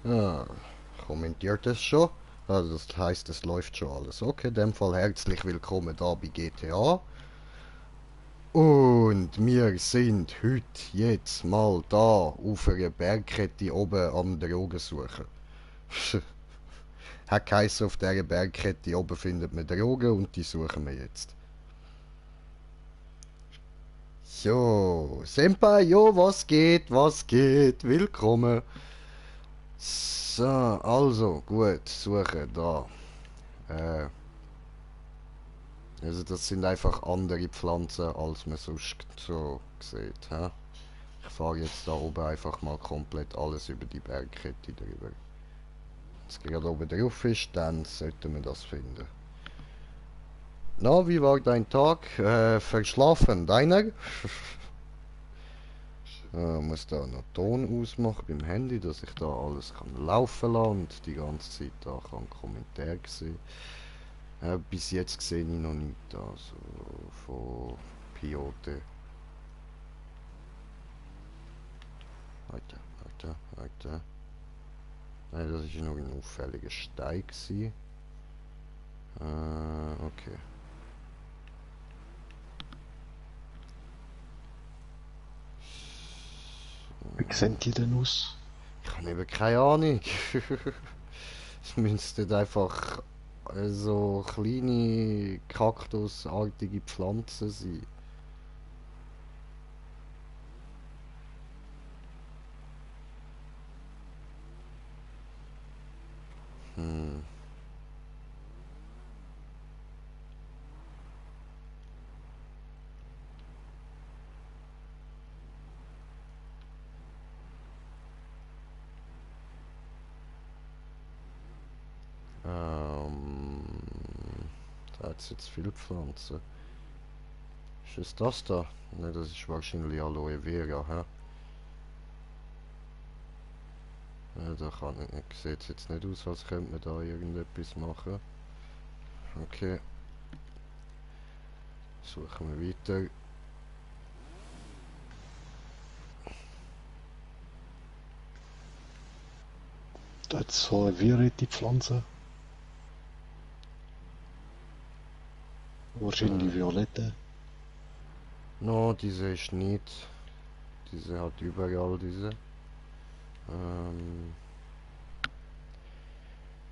Ah, kommentiert es schon? Also das heißt, es läuft schon alles. Okay, in dem Fall herzlich willkommen da bei GTA. Und wir sind heute jetzt mal da auf einer Bergkette oben am Drogen suchen. Hat geheißen, auf dieser Bergkette oben findet man Drogen und die suchen wir jetzt. Jo, Senpai, jo, was geht, was geht? Willkommen. So, also, gut, suchen da. Äh, Also das sind einfach andere Pflanzen, als man sonst so sieht. Hä? Ich fahre jetzt da oben einfach mal komplett alles über die Bergkette drüber. Wenn es gerade oben drauf ist, dann sollten wir das finden. Na, wie war dein Tag? Verschlafen, deiner? Muss da noch Ton ausmachen beim Handy, dass ich da alles kann laufen lassen und die ganze Zeit da kann Kommentar sehen. Bis jetzt sehe ich noch nichts, also von Piote. Warte, warte, warte. Nein, das war nur ein auffälliger Stein. Okay. Wie sehen die denn aus? Ich habe eben keine Ahnung. Es müssten einfach so kleine kaktusartige Pflanzen sein. Hm. Ähm, Da hat es jetzt viele Pflanzen. Ist es das da? Ne, das ist wahrscheinlich Aloe Vera, hä? Ja, da kann ich, sieht jetzt nicht aus, als könnte man da irgendetwas machen. Okay, suchen wir weiter. Da hat so eine violette Pflanze. Wahrscheinlich Äh, violette. no, diese ist nicht. Diese hat überall diese. Ähm,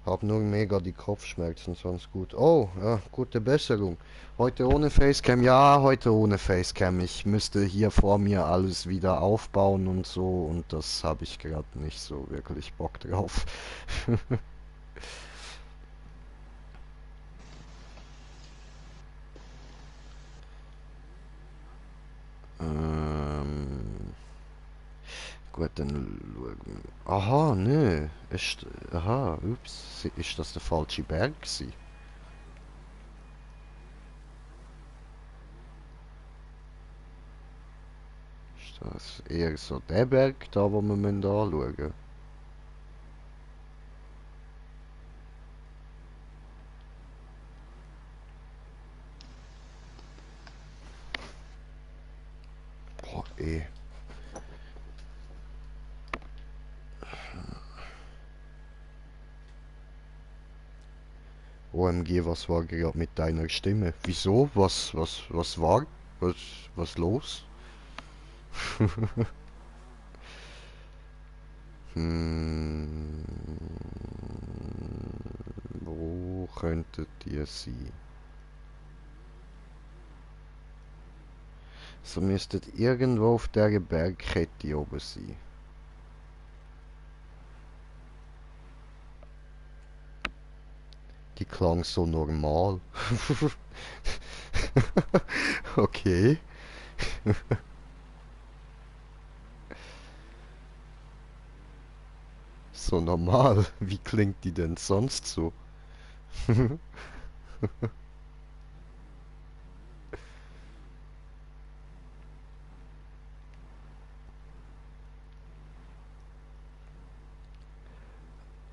hab nur mega die Kopfschmerzen, sonst gut. Oh, ja, gute Besserung. Heute ohne Facecam, ja, heute ohne Facecam. Ich müsste hier vor mir alles wieder aufbauen und so und das habe ich gerade nicht so wirklich Bock drauf. ähm, gut, dann schauen wir. Aha, nö. Ist, aha, ups. Ist das der falsche Berg gewesen? Ist das eher so der Berg da, wo wir anschauen müssen? Boah, eh. OMG, was war gerade mit deiner Stimme? Wieso? Was war? Was, was los? Hm, wo könntet ihr sein? So müsstet irgendwo auf der Bergkette oben sein. Die klang so normal. Okay. So normal. Wie klingt die denn sonst so?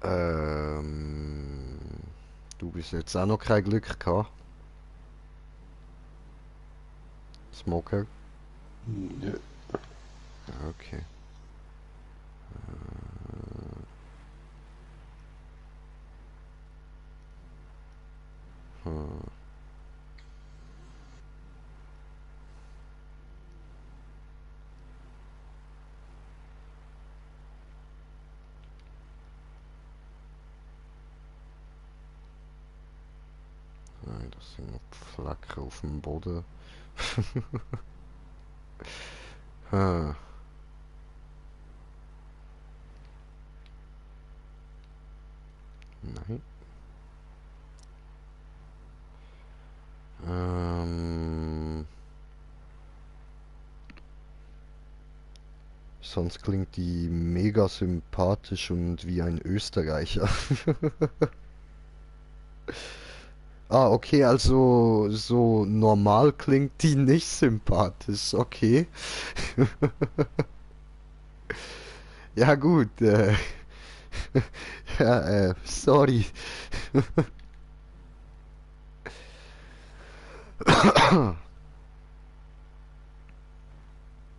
Ähm, du bist jetzt auch noch kein Glück gehabt, Smoker. Nö. Okay. Das sind noch Flecken auf dem Boden. Hm. Nein. Ähm, sonst klingt die mega sympathisch und wie ein Österreicher. Ah, okay, also so normal klingt die nicht sympathisch, okay. Ja gut, ja, sorry.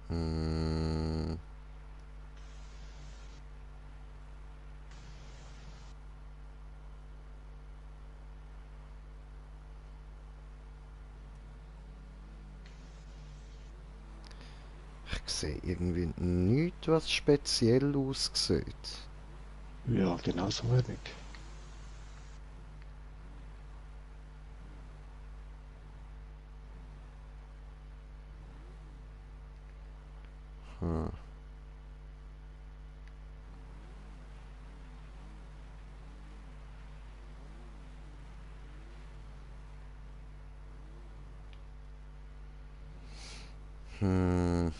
Hm, ich sehe irgendwie nichts, was speziell aussieht. Ja, genauso wenig. Hm. Hm.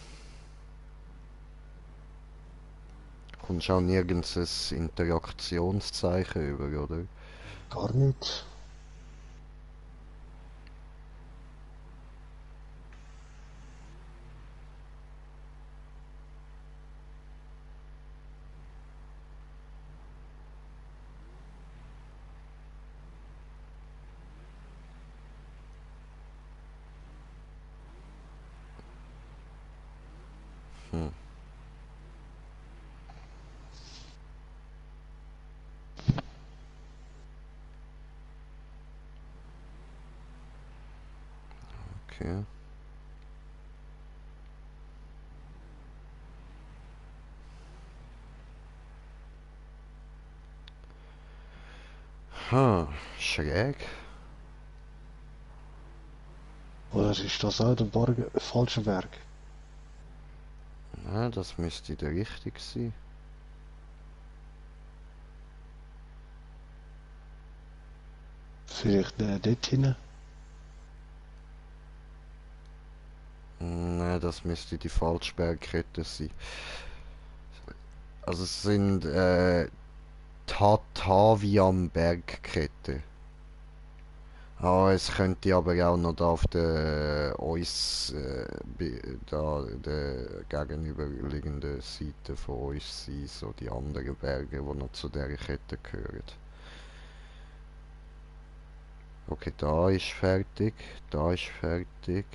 Kommst auch nirgends ein Interaktionszeichen über, oder? Gar nicht. Hm. Okay. Schräg. Oder ist das auch der falsche Berg? Na, das müsste der richtig sein. Vielleicht dort hinten? Na, das müsste die Falschbergkette sein. Also es sind Tataviam-Bergkette. Ah, es könnte aber auch noch da auf der uns da der gegenüberliegenden Seite von uns sein, so die anderen Berge, die noch zu der Kette gehören. Okay, da ist fertig, da ist fertig.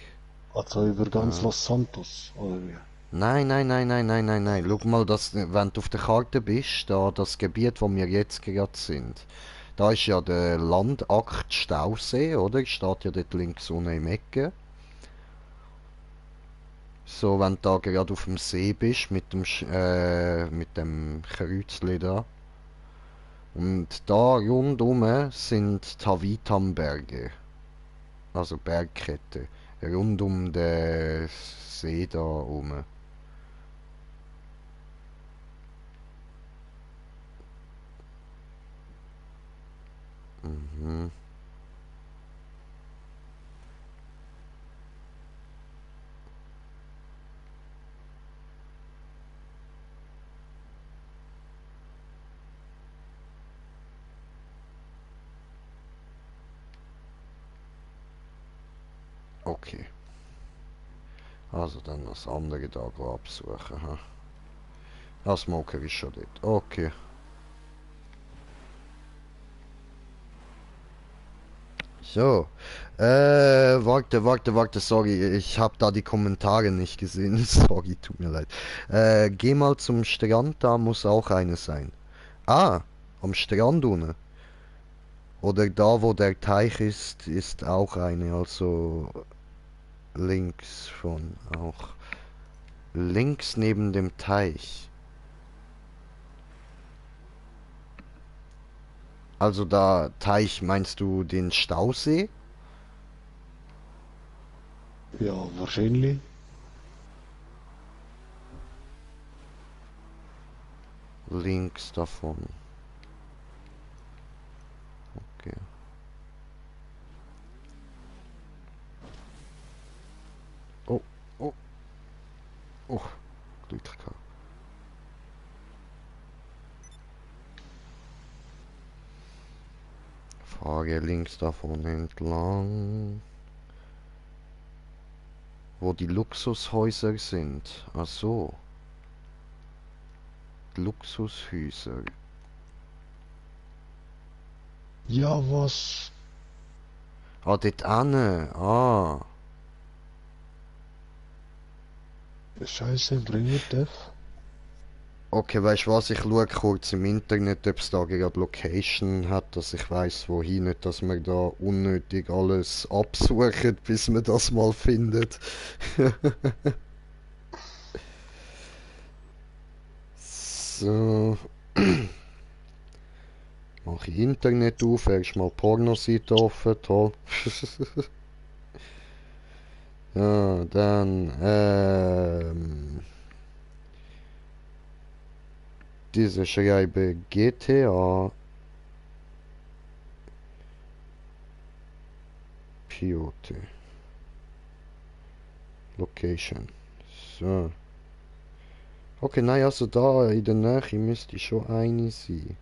Also über ganz Äh, Los Santos, oder wie? nein, nein, nein, nein, nein, nein, nein. Schau mal, wenn du auf der Karte bist, da das Gebiet, wo wir jetzt gerade sind, da ist ja der Landakt Stausee, oder? Steht ja dort links unten im Ecke. So, wenn du da gerade auf dem See bist, mit dem Kreuzli da. Und da rundum sind Tavitam-Berge, also Bergkette, rund um den See da rum. Mhm. Okay. Also dann das andere da absuchen. Ha? Ah, Smoker ist schon dort. Okay. So. Warte, sorry. Ich habe da die Kommentare nicht gesehen. Sorry, tut mir leid. Geh mal zum Strand, da muss auch eine sein. Ah, am Strand unten. Oder da, wo der Teich ist, ist auch eine. Also links von auch. Links neben dem Teich. Also da Teich meinst du den Stausee? Ja, wahrscheinlich. Links davon. Okay. Oh, oh, oh, Glück gehabt. Fahre links davon entlang. Wo die Luxushäuser sind. Ach so. Luxushäuser. Ja, was? Ah, dort hinten. Ah. Scheiße, bring mir das. Okay, weißt du was? Ich schaue kurz im Internet, ob es da gerade Location hat, dass ich weiß, wohin, nicht, dass wir da unnötig alles absuchen, bis wir das mal findet. So. Mach ich Internet auf, erstmal Pornoseite offen, toll. Ja, dann, diese schreibe GTA Piote. Location. So. Okay, nein, also da in der Nähe müsste schon eine sein.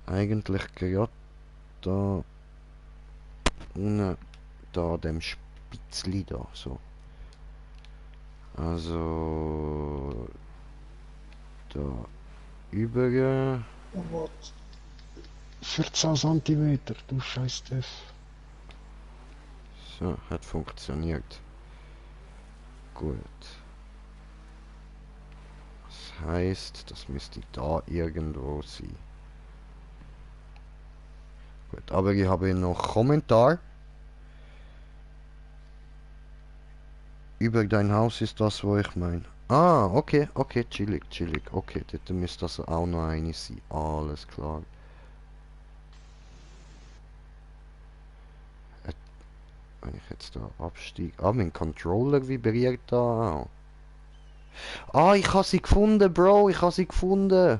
Eigentlich gerade da unten, da dem Spitzli da, so. Also da über. Was? 14 Zentimeter, du scheiß Dev. So, hat funktioniert. Gut. Das heißt, das müsste da irgendwo sein. Gut, aber ich habe noch Kommentar. Über dein Haus ist das, wo ich meine. Ah, okay, okay, chillig, chillig. Okay, dort müsste das auch noch eine sein. Alles klar. Wenn ich jetzt da absteige. Ah, mein Controller vibriert da auch. Ah, ich habe sie gefunden, Bro. Ich habe sie gefunden.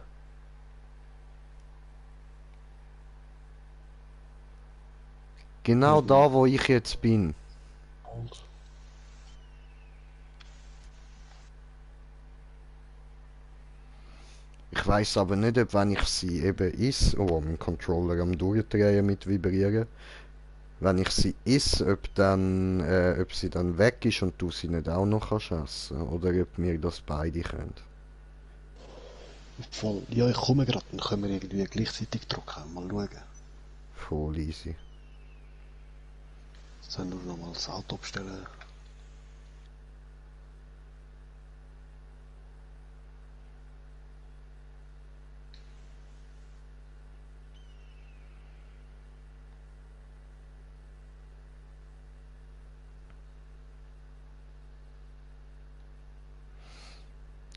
Genau da, wo ich jetzt bin. Ich weiß aber nicht, ob wenn ich sie eben is, oh, mein Controller am Durchdrehen mit vibrieren. Wenn ich sie is, ob sie dann weg ist und du sie nicht auch noch kannst essen. Oder ob wir das beide können. Voll. Ja, ich komme gerade, dann können wir irgendwie gleichzeitig drucken. Mal schauen. Voll easy. Sollen wir noch mal das Auto abstellen?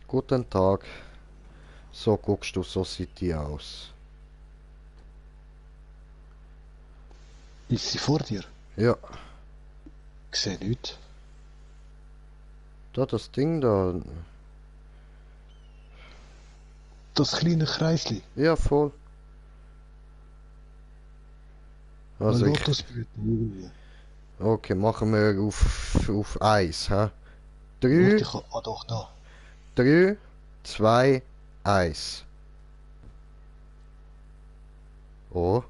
Guten Tag. So guckst du, so sieht die aus. Ist sie vor dir? Ja, Ich sehe nichts. da das Ding da. Das kleine Kreisli. Ja, voll. Also ich. Lotusblüten irgendwie. Okay, machen wir auf 1, hä? Warte, 3, ah doch, da. 3, 2, 1. Oh,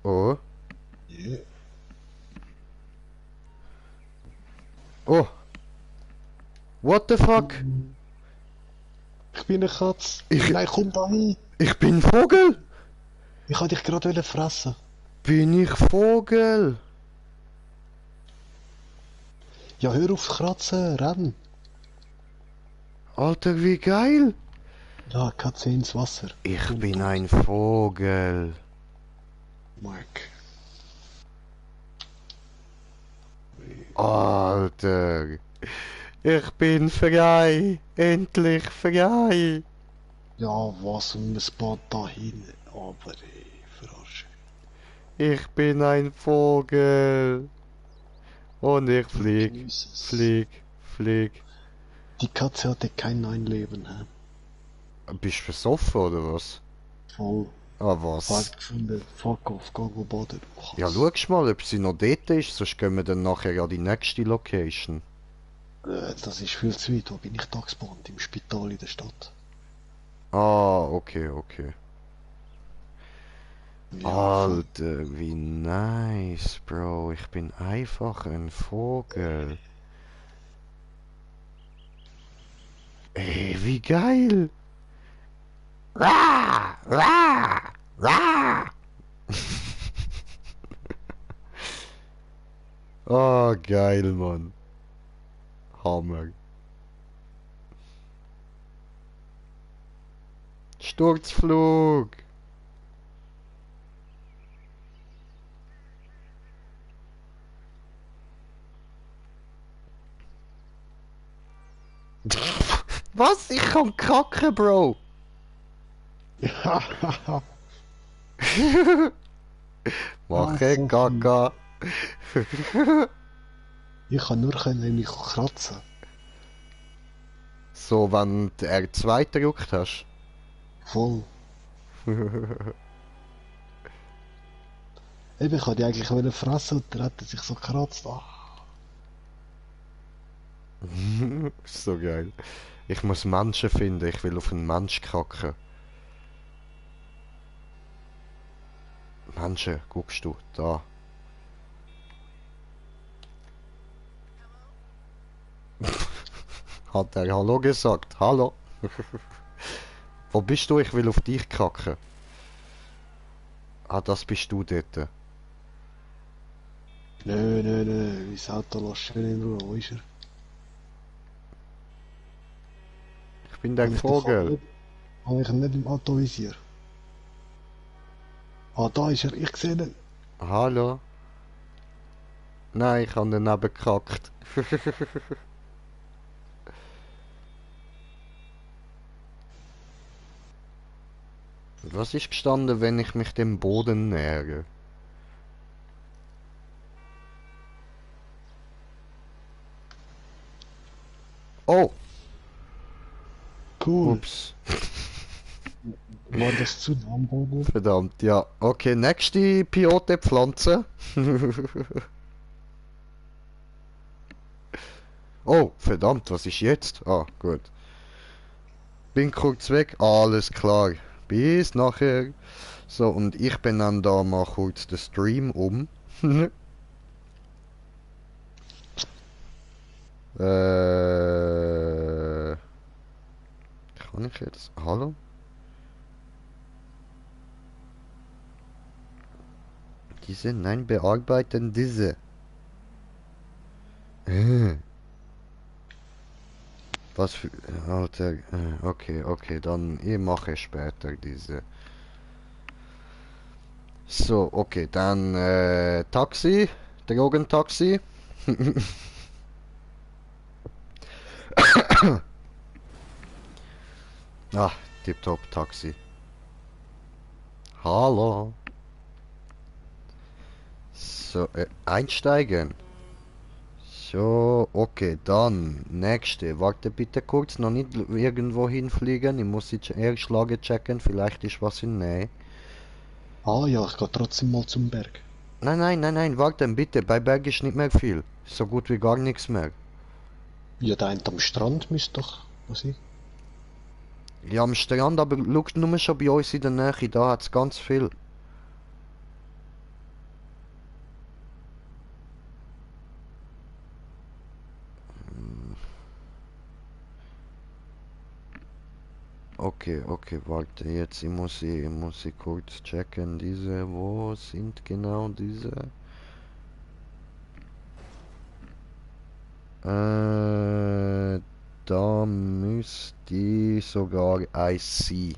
oh, Yeah. oh. What the fuck? Ich bin eine Katze. Ich- Nein, komm da hin. Ich bin Vogel! Ich wollte dich gerade fressen. Bin ich Vogel? Ja, hör auf zu kratzen, renn. Alter, wie geil! Ja, Katze ins Wasser. Ich Und bin tot. ein Vogel. Mark. Alter. Ich bin frei. Endlich frei. Ja, was ein Spot da hin. Aber ey, verarsche. Ich bin ein Vogel. Und ich flieg, Genieße es. flieg, flieg. Die Katze hatte kein neuen Leben, hä? Bist du besoffen oder was? Voll. Ah, Five was? gefunden. Fuck off, go baden. Ja, Was? schau mal, ob sie noch dort ist, sonst gehen wir dann nachher an die nächste Location. Das ist viel zu weit. Wo bin ich da gespawnt? Im Spital in der Stadt. Ah, okay, okay. Ja, voll. Alter, wie nice, Bro. Ich bin einfach ein Vogel. Ey, wie geil. Rah, rah, rah. Oh, geil, Mann. Hammer. Sturzflug. Was? Ich kann kacken, Bro. Ja, Mache so viel. Kaka. Ich kann nur können mich kratzen. So, wenn du R2 gedrückt hast. Voll. Eben, ich wollte die eigentlich wollen fressen und dann hat er sich so gekratzt. Ah. So geil. Ich muss Menschen finden, ich will auf einen Mensch kacken. Menschen, guckst du, da. Hat er Hallo gesagt? Hallo? Wo bist du? Ich will auf dich kacken. Ah, das bist du dort. Nö, mein Auto lässt schön in Ruhe. Wo ist er? Ich bin der Habe ich den Vogel. nicht, habe ich ihn nicht im Autovisier? Ah, da ist er. Ich sehe ihn. Hallo? Nein, ich habe daneben gekackt. Was ist gestanden, wenn ich mich dem Boden nähere? Oh, Cool. ups. War das zu nah am Boden? Verdammt, ja. Okay, nächste Piote-Pflanze. Oh, verdammt, was ist jetzt? Ah, gut. Bin kurz weg, alles klar. Bis nachher. So, und ich benenne da mal kurz den Stream um. Kann ich jetzt? Hallo? Diese? Nein, bearbeiten diese. Äh, Was für... Alter, okay, okay, dann ich mache später diese. So, okay, dann Taxi, Drogentaxi. Ah, tipptopp, Taxi. Hallo. So, einsteigen. So, okay, dann nächste. Warte bitte kurz, noch nicht irgendwo hinfliegen. Ich muss die Erschlage checken, vielleicht ist was in Nähe. Ah ja, ich gehe trotzdem mal zum Berg. Nein, nein, nein, nein, warte bitte, bei Berg ist nicht mehr viel. So gut wie gar nichts mehr. Ja, da am Strand müsste doch was sein. Ja, am Strand, aber schau nur schon bei uns in der Nähe, da hat's ganz viel. Okay, okay, warte, jetzt ich muss kurz checken, diese, wo sind genau diese? Da müsste ich sogar eins sein.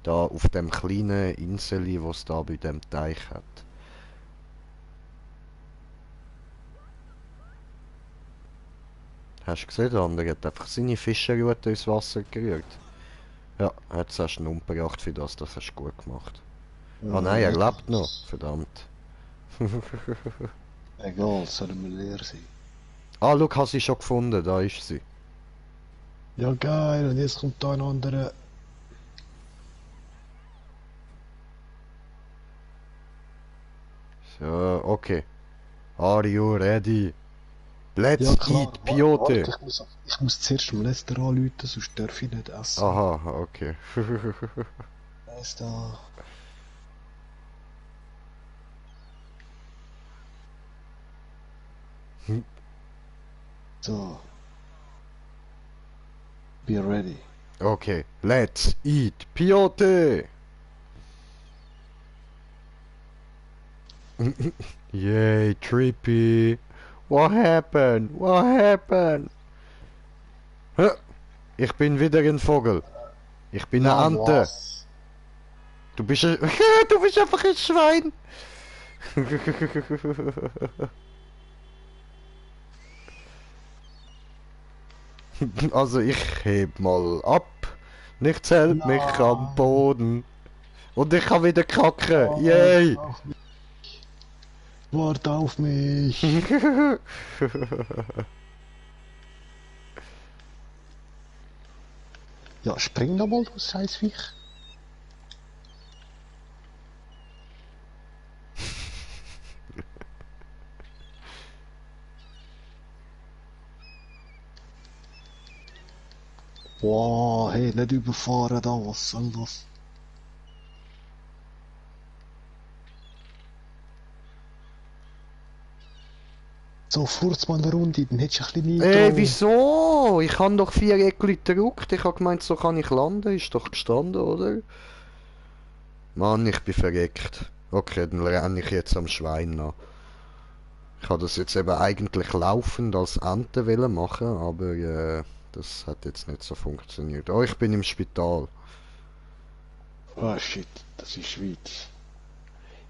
Da auf dem kleinen Inseli, was da bei dem Teich hat. Hast du gesehen, der andere hat einfach seine Fischerrute ins Wasser gerührt. Ja, jetzt hast du ihn umgebracht für das, das hast du gut gemacht. Ah nein, er Lecker. lebt noch, verdammt. Egal, sollen wir leer sein. Ah, schau, hast sie schon gefunden, da ist sie. Ja geil, und jetzt kommt da ein anderer. So, okay. Are you ready? Let's Ja klar, eat warte, Piote. ich muss zuerst dem Lester anrufen, sonst darf ich nicht essen. Aha, okay. Lester. So, be ready. Okay, let's eat Piote. Yay, trippy. What happened? What happened? Hä? Ich bin wieder ein Vogel. Ich bin eine Na Ante. was? Du bist ein... du bist einfach ein Schwein. Also ich heb mal ab. Nichts hält mich am Nein, Boden. Und ich kann wieder kacken. warte Yay. auf mich. Warte auf mich. Ja, spring doch mal, du Scheißviech. Wow, hey, nicht überfahren da, was soll das? So, furz mal eine Runde, dann hättest du ein bisschen Nitro. Wieso? Ich habe doch 4 Eckli gedrückt. Ich habe gemeint, so kann ich landen. Ist doch gestanden, oder? Mann, ich bin verreckt. Okay, dann renne ich jetzt am Schwein nach. Ich habe das jetzt eben eigentlich laufend als Ente wollen machen, aber das hat jetzt nicht so funktioniert. Oh, ich bin im Spital. Ah, shit, das ist Schweiz.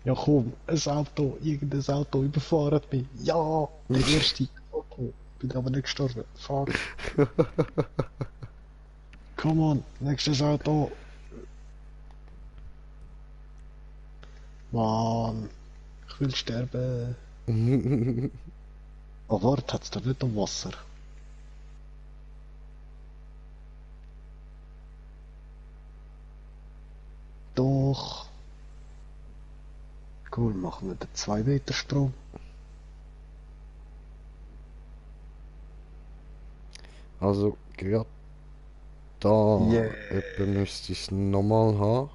Ja komm, ein Auto, irgendein Auto überfahren mich. Ja, der erste. Okay, bin aber nicht gestorben. Fuck. Come on, nächstes Auto. Mann, ich will sterben. Oh, warte, hat's da nicht am Wasser? Doch. Cool, machen wir den 2 Meter Sprung. Also, gerade da Yeah. etwa müsste ich es nochmal haben.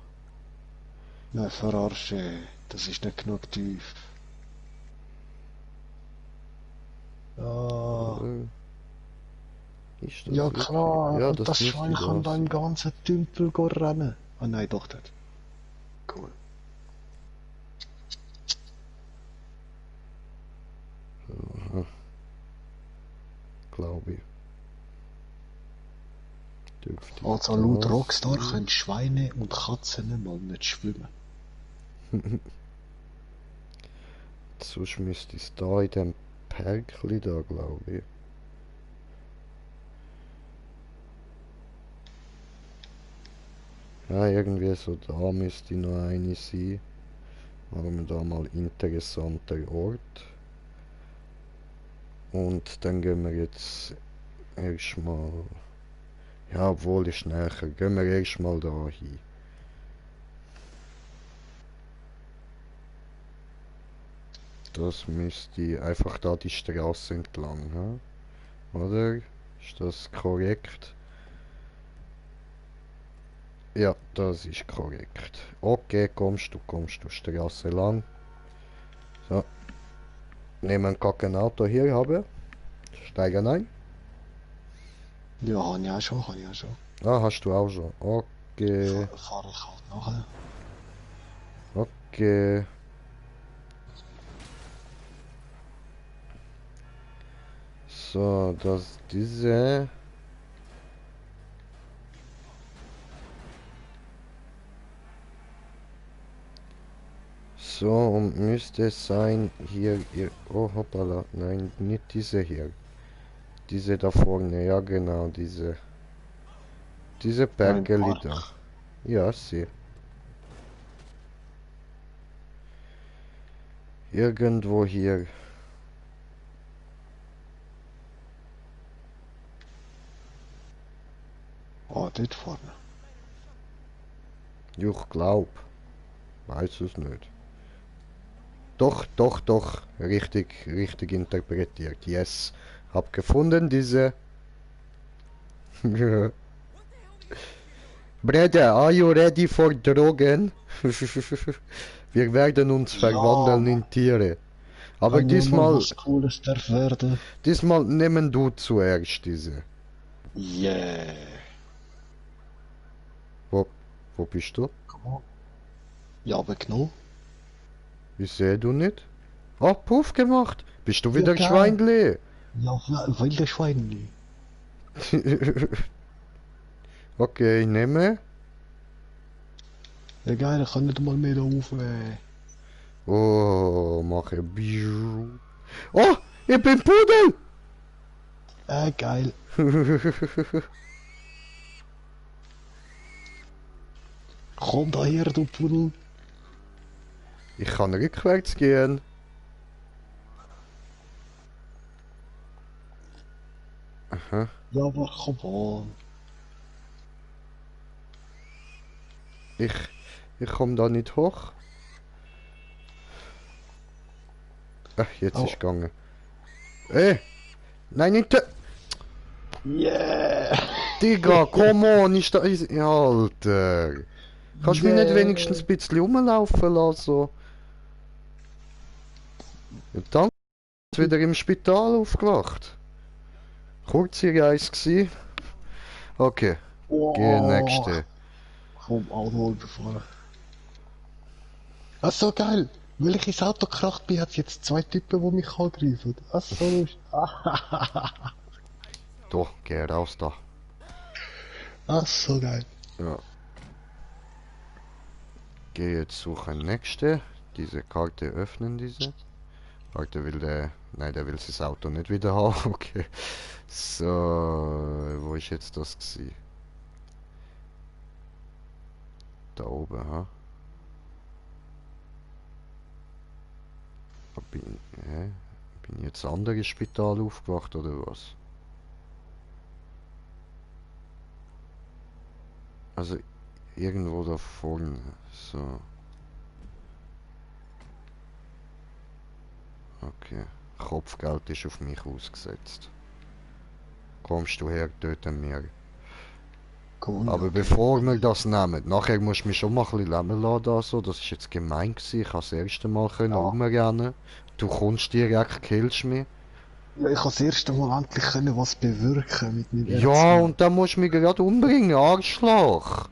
Nein, verarsche. Das ist nicht genug tief. Ah. Oder? Ist Ja das wirklich? klar, Ja, und das das müsste Schwein kann da da im sein. ganzen Tümpel rennen. Ah nein, doch nicht. Cool. Aha, glaube ich. Dürfte Also laut das Rockstar sein? können Schweine und Katzen mal nicht schwimmen. Sonst müsste es da in dem Perkli da, glaube ich. Ja, irgendwie so da müsste noch eine sein. Machen wir da mal interessanter Ort. Und dann gehen wir jetzt erstmal. Ja, obwohl ist näher. Gehen wir erstmal da hin. Das müsste einfach da die Straße entlang, ha? Oder? Ist das korrekt? Ja, das ist korrekt. Okay, kommst du Straße lang. So, nehmen wir ein Auto hier haben. Steigen ein. Ja, habe ich auch schon, habe ich auch schon. Ah, hast du auch schon. Okay, Fahre ich halt nachher. okay. So, diese. So, und müsste es sein, hier, oh hoppala, nein, nicht diese hier. Diese da vorne, ja genau, diese Da im Bergeli Park. da. Ja, sie. Irgendwo hier. Ah, dort vorne. Ich glaub. Weiß es nicht. Doch, doch, doch. Richtig, richtig interpretiert. Yes. Hab gefunden diese. Brother, are you ready for Drogen? Wir werden uns Ja, verwandeln in Tiere. Aber wenn nur mal diesmal, was Cooles darf werden. diesmal nehmen du zuerst diese. Yeah. Wo, wo bist du? Komm on. Ja, aber genau. Ich sehe du nicht. Ah, Puff gemacht. Bist du Ja, wieder geil. Schweinle? Ja, wilde Schweine. Okay, ich nehme. Ja, geil, ich kann nicht mal mehr da rauf. Oh, mache Biu. Oh, ich bin Pudel! Geil. Komm daher, du Pudel. Ich kann rückwärts gehen. Aha. Ja, aber komm on. Ich, ich komme da nicht hoch. Ach, jetzt ist Oh. gegangen. Nein, nicht. Yeah. Digga, come on, ist da. Ja, Alter. Kannst du mich nicht wenigstens Yeah. ein bisschen rumlaufen lassen? So? Ja, danke, wieder im Spital aufgewacht. Kurze Reise gsi. Okay, geh Oh. nächste. Komm, Auto überfahren. Ach so, geil. Weil ich ins Auto gekracht bin, hat es jetzt zwei Typen, die mich angreifen. Ach so. Doch, geh raus da. Ach so, geil. Ja. Geh jetzt suchen nächste. Diese Karte öffnen diese. Warte, will der. Nein, der will das Auto nicht wieder haben. Okay. So, wo ist jetzt das gsi? Da oben, ha? Bin ich jetzt anderes Spital aufgewacht oder was? Also irgendwo da vorne. So. Okay. Kopfgeld ist auf mich ausgesetzt. Kommst du her, töten wir. Cool, Aber okay. bevor wir das nehmen, nachher musst du mich schon mal ein bisschen leben lassen. Also. Das ist jetzt gemein gewesen. Ich konnte das erste Mal können Ja. rumrennen. Du kommst direkt, killst mich. Ja, ich habe das erste Mal endlich können was bewirken mit meinem Ja, Erzmann. und dann musst du mich gerade umbringen, Arschloch.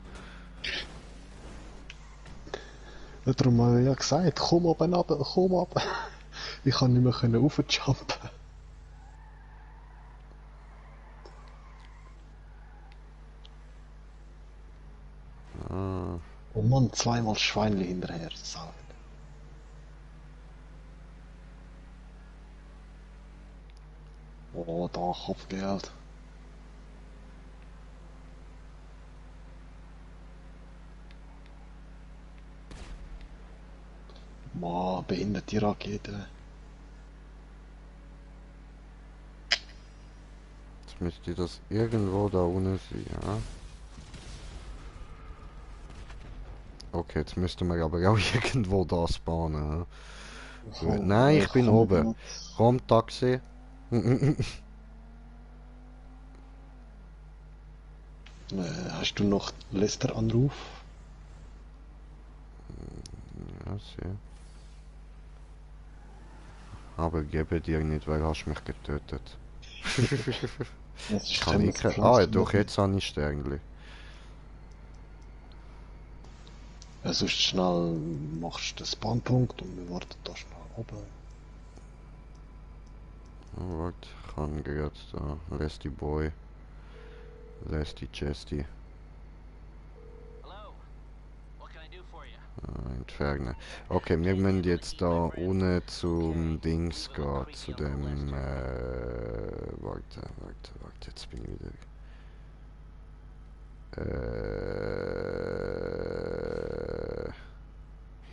Ja, darum habe ich ja gesagt, komm oben runter, komm ab. Ich kann nicht mehr können raufjumpen. Ah, Oh Mann, zweimal Schweinli hinterher. Sau. Oh, da Kopfgeld. Mann, behinderte Rakete. jetzt müsste das irgendwo da unten sein, ja? Okay, jetzt müssten wir aber auch irgendwo das bahnen. Ja? Gut. Oh, Nein, ja, ich ich bin kann nicht oben. mal. Komm, Taxi. Hast du noch Lester-Anruf? Ja, sehr. Aber gebe dir nicht, weil hast mich getötet. Das ist Kann können wir ich das ke- Ah, ja, Pflaster doch, machen. jetzt habe ich Sternli. Ja, sonst schnell machst du den Spawnpunkt und wir warten da schnell oben. Oh, warte, ich kann gerade da. Lesty Boy. Lesty Chesty. Hello. What can I do for you? Entfernen. Okay, wir müssen jetzt da ohne zum Dings gehen, zu dem, warte, jetzt bin ich wieder.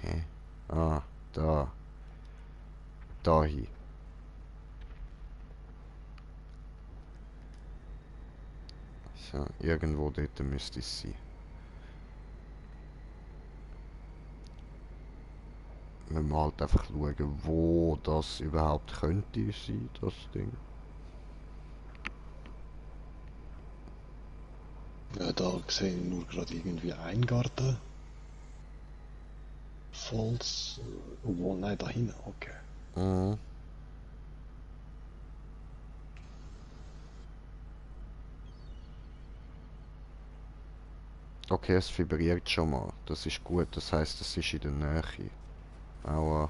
Hä? Ah, da. da hin. So, irgendwo dort müsste es sein. Wir müssen halt einfach schauen, wo das überhaupt könnte sein, das Ding. Ja, da sehe ich nur gerade irgendwie einen Garten. Falls. Obwohl, nein, da hinten, okay. Mhm. Okay, es vibriert schon mal. Das ist gut, das heisst, es ist in der Nähe. Aua.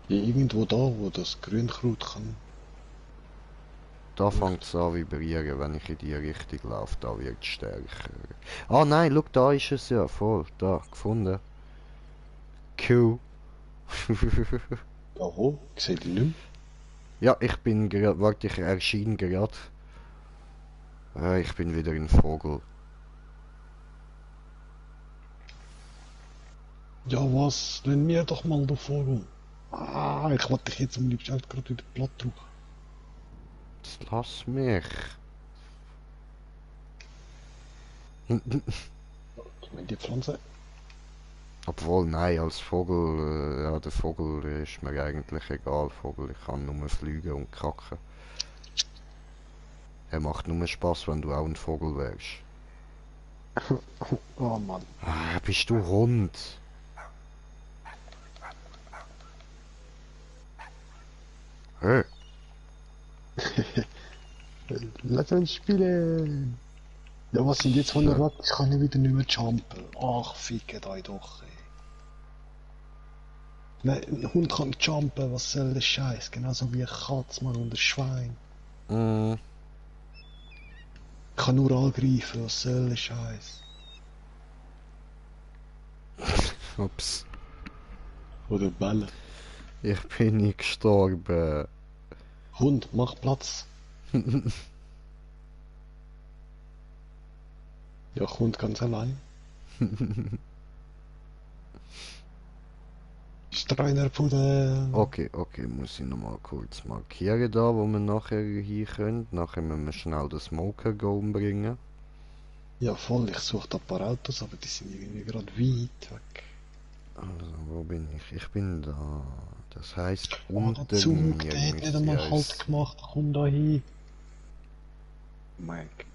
Irgendwo da, wo das Grünkraut kann. Da fängt es an vibrieren, wenn ich in die Richtung laufe. Da wird es stärker. Ah nein, schau, da ist es ja. Voll. Da, gefunden. Cool. Ja, wo? Ich sehe die nicht mehr. Ja, ich bin gerade. Warte, ich erschien gerade. Ich bin wieder ein Vogel. Ja, was? Nenn mir doch mal, du Vogel. Ah, ich wollte dich jetzt am liebsten halt gerade wieder platt drücken. Jetzt lass mich. Ich meine, die Pflanze. Obwohl, nein, als Vogel, ja, der Vogel ist mir eigentlich egal. Vogel, ich kann nur fliegen und kacken. Er macht nur Spaß, wenn du auch ein Vogel wärst. Oh Mann. Ah, bist du Hund? Hä? Lass uns spielen. Ja, was sind jetzt 100 Watt? Ich kann wieder nicht mehr jumpen. Ach, fickt euch doch, ey. Nein, ein Hund kann jumpen, was soll der Scheiß? Genauso wie ein Katz, Mann, und ein Schwein. Mm, Ich kann nur angreifen, was soll der Scheiß? ups. Oder bellen. Ich bin nicht gestorben. Hund, mach Platz. Ja, Hund ganz allein. Streunerpudel. Okay, okay, muss ich nochmal kurz markieren da, wo wir nachher hin können. Nachher müssen wir schnell den Smoker umbringen. Ja, voll, ich suche da ein paar Autos, aber die sind irgendwie gerade weit weg. Also, wo bin ich? Ich bin da. Das heißt, Oh, der unter Zug, mir der hat nicht müsste einmal Halt es... gemacht, komm da hin. Mike.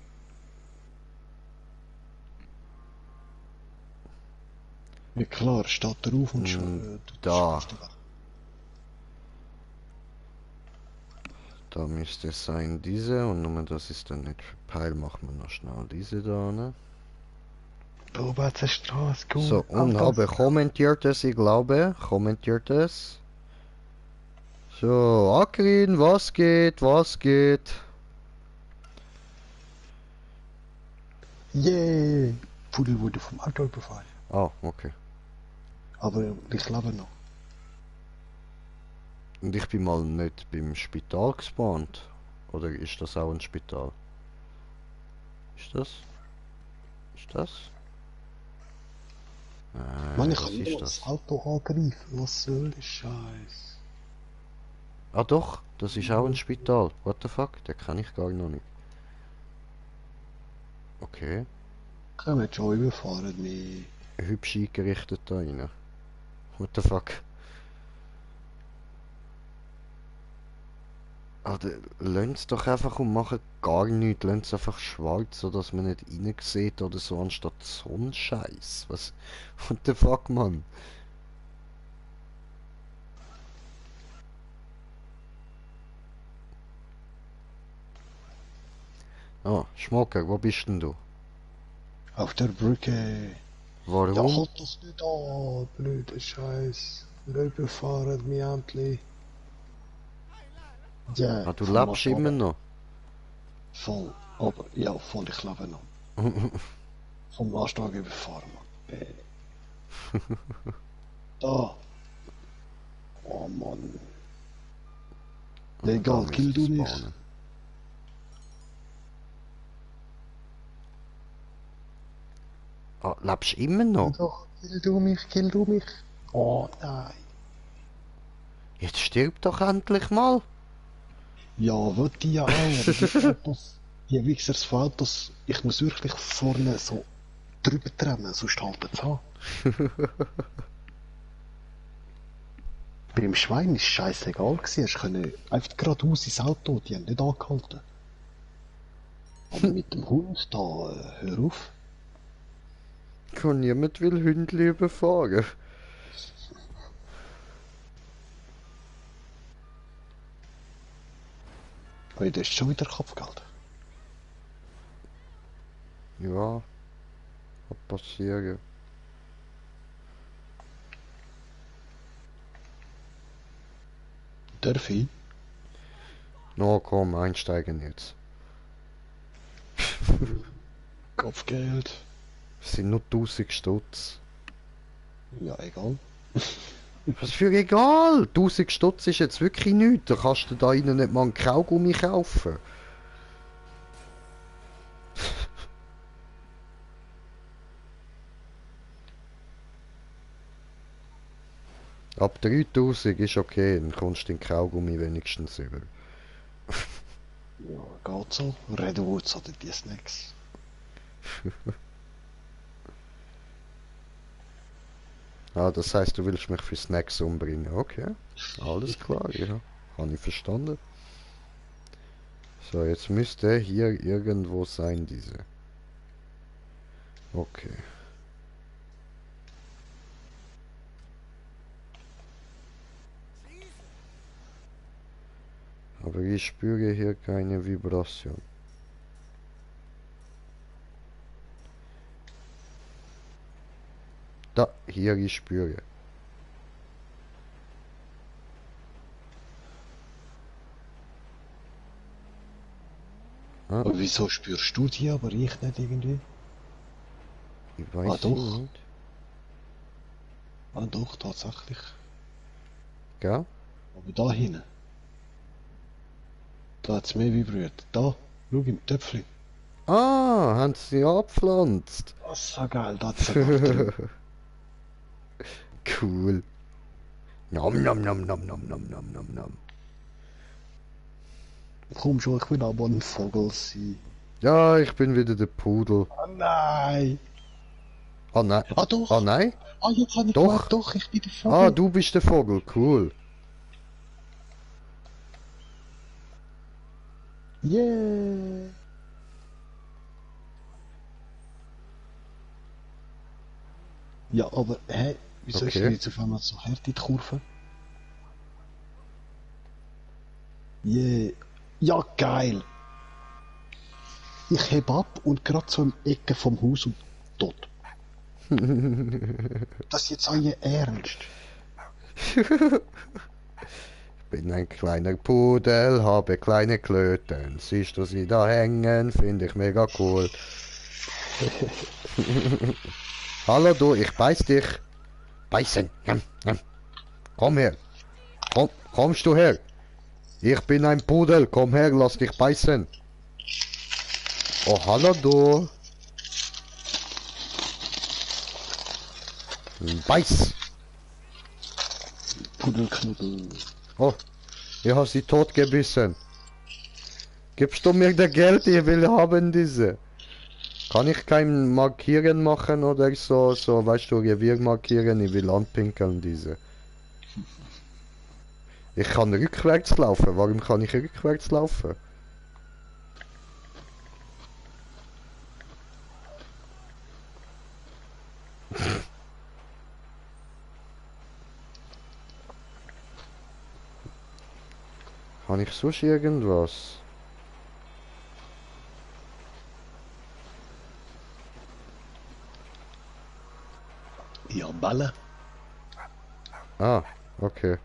Ja klar, steht er auf und Da. schweißt weg. Da müsste es sein, diese. Und nur das ist dann nicht für Peil, machen wir noch schnell diese da, ne? Da oben hat es eine Straße, gut. So, und habe kommentiert es, ich glaube. Kommentiert es. So, Akrin, was geht, was geht? Yeah! Pudel wurde vom Auto überfahren. Ah, okay. Aber ich lebe noch. Und ich bin mal nicht beim Spital gespawnt. Oder ist das auch ein Spital? Ist das? Ist das? Mann, ich Was kann ist nur das? das Auto angreifen. Was soll der Scheiß? Ah doch, das ist auch ein Spital. What the fuck? Den kann ich gar noch nicht. Okay. Können wir schon überfahren, nee. Hübsch eingerichtet da rein. What the fuck? Alter, lasst doch einfach und machen gar nichts. Lasst einfach schwarz, sodass man nicht rein sieht oder so, anstatt so ein Scheiß. Was? What the fuck, Mann? Ah, Schmocker, wo bist denn du? Auf der Brücke. Ja, Warum? halt das nicht an, blöder Scheiß. Überfahren mich endlich. Ja, Ah, du vom lebst immer Lastwagen. noch. Voll. Aber, ja, voll, ich lebe noch. Vom Lastwagen überfahren, Mann. Da. Oh Mann. Ja, egal, Da kill müsste du es mich. spawnen. Ah, Lebst du immer noch? Doch, kill du mich. Oh nein. Jetzt stirb doch endlich mal. Ja, wollte ich ja auch, aber die Autos, die Wichsers von Autos, ich muss wirklich vorne so drüber trennen, sonst halten sie an. Beim Schwein war es scheißegal gewesen, hast können einfach geradeaus ins Auto, die haben nicht angehalten. Aber mit dem Hund da, hör auf. Kann niemand will Hündli überfahren. Hey, das ist schon wieder Kopfgeld. Ja, kann passieren. Darf ich? Na komm, einsteigen jetzt. Kopfgeld. Es sind nur 1000 Stutz. Ja, egal. Was für egal! 1000 Stutz ist jetzt wirklich nichts. Da kannst du da innen nicht mal einen Kaugummi kaufen. Ab 3000 ist okay, dann kommst du den Kaugummi wenigstens über. Ja, geht so. Redwoods oder die Snacks. Ah, das heißt, du willst mich für Snacks umbringen. Okay, alles klar, ja. Habe ich verstanden. So, jetzt müsste hier irgendwo sein, diese. Okay. Aber ich spüre hier keine Vibration. Da, hier ich spüre. Ah, Aber wieso spürst du die, aber ich nicht irgendwie? ich weiß doch. nicht. Ah doch, tatsächlich. Gell? Aber da hinten. Da hat es mehr vibriert. Da, schau im Töpfchen. Ah, haben sie abgepflanzt. Das ist so geil, da hat es sogar drin. Cool. Nom nom nom nom nom nom nom nom nom. Komm schon, ich will aber ein Vogel sein. Ja, ich bin wieder der Pudel. Oh nein! Ah nein. Ah doch! Ah nein? Ah, jetzt habe ich Doch. gemerkt, doch, ich bin der Vogel. Ah, du bist der Vogel. Cool. Yeah! Ja, aber, hä? Wieso ist Okay. denn jetzt auf einmal so hart in die Kurve? Yeah! Ja, geil! Ich heb ab und gerade so im Ecke vom Haus und tot. Das ist jetzt euer Ernst? Bin ein kleiner Pudel, habe kleine Klöten. Siehst du sie da hängen? Finde ich mega cool. Hallo du, ich beiß dich. Beißen. Njam, njam. Komm her. Kommst du her? Ich bin ein Pudel. Komm her, lass dich beißen. Oh, hallo du. Beiß. Pudelknubbel. Oh, ich habe sie tot gebissen. Gibst du mir das Geld? Ich will haben diese. Kann ich kein Markieren machen oder so, weißt du, Revier markieren, ich will anpinkeln diese. Ich kann rückwärts laufen, warum kann ich rückwärts laufen? Kann ich sonst irgendwas? Ja, Bälle. Ah, okay.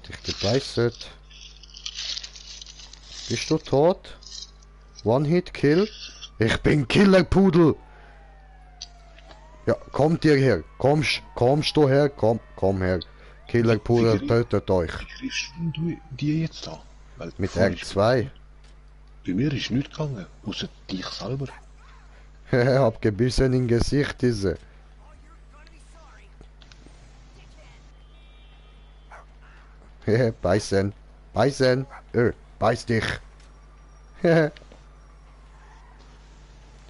Dich gebeißt. Bist du tot? One-Hit-Kill? Ich bin Killerpudel! Ja, kommt ihr her. Kommst du her? Komm her. Killerpudel tötet euch. Wie greifst du die jetzt an? Mit R2. Bei mir ist nichts gegangen, außer dich selber. Hab gebissen im Gesicht, diese. Beißen. Beißen. Beiß dich.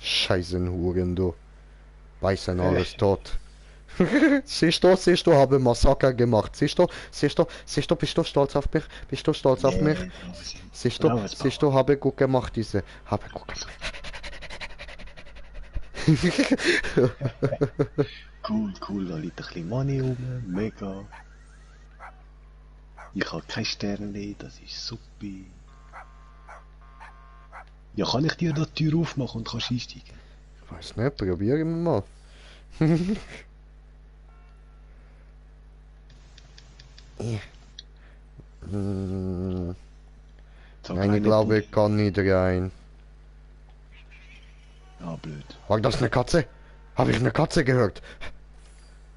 Scheißenhuren, du. Beißen alles tot. Siehst du, habe Massaker gemacht. Siehst du, bist du stolz auf mich? Bist du stolz auf mich? Siehst du, habe gut gemacht, diese. Habe gut gemacht. Cool, da liegt ein bisschen Money rum, mega. Ich habe keine Sterne, das ist super. Ja, kann ich dir da die Tür aufmachen und kannst einsteigen? Weiß nicht, probieren wir mal. Sag Nein, ich nicht, glaube, ich kann nicht rein. Ah, blöd. War das eine Katze? Habe ich eine Katze gehört?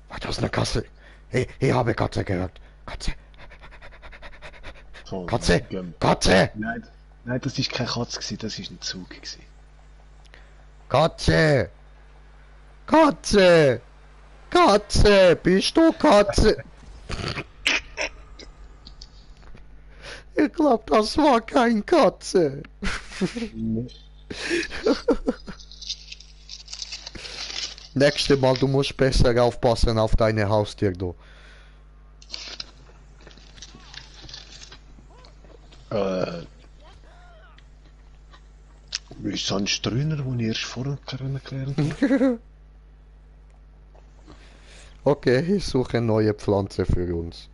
War das eine Katze? Hey, ich habe Katze gehört. Katze. So, Katze. gehen. Katze. Nein, das ist keine Katze gewesen, das ist ein Zug gewesen. Katze. Katze. Katze. Bist du Katze? Ich glaube, das war kein Katze. Nächstes Mal, du musst besser aufpassen auf deine Haustier, du. Ist so ein Streuner, den ich erst vorher kennengelernt habe? Okay, ich suche neue Pflanze für uns.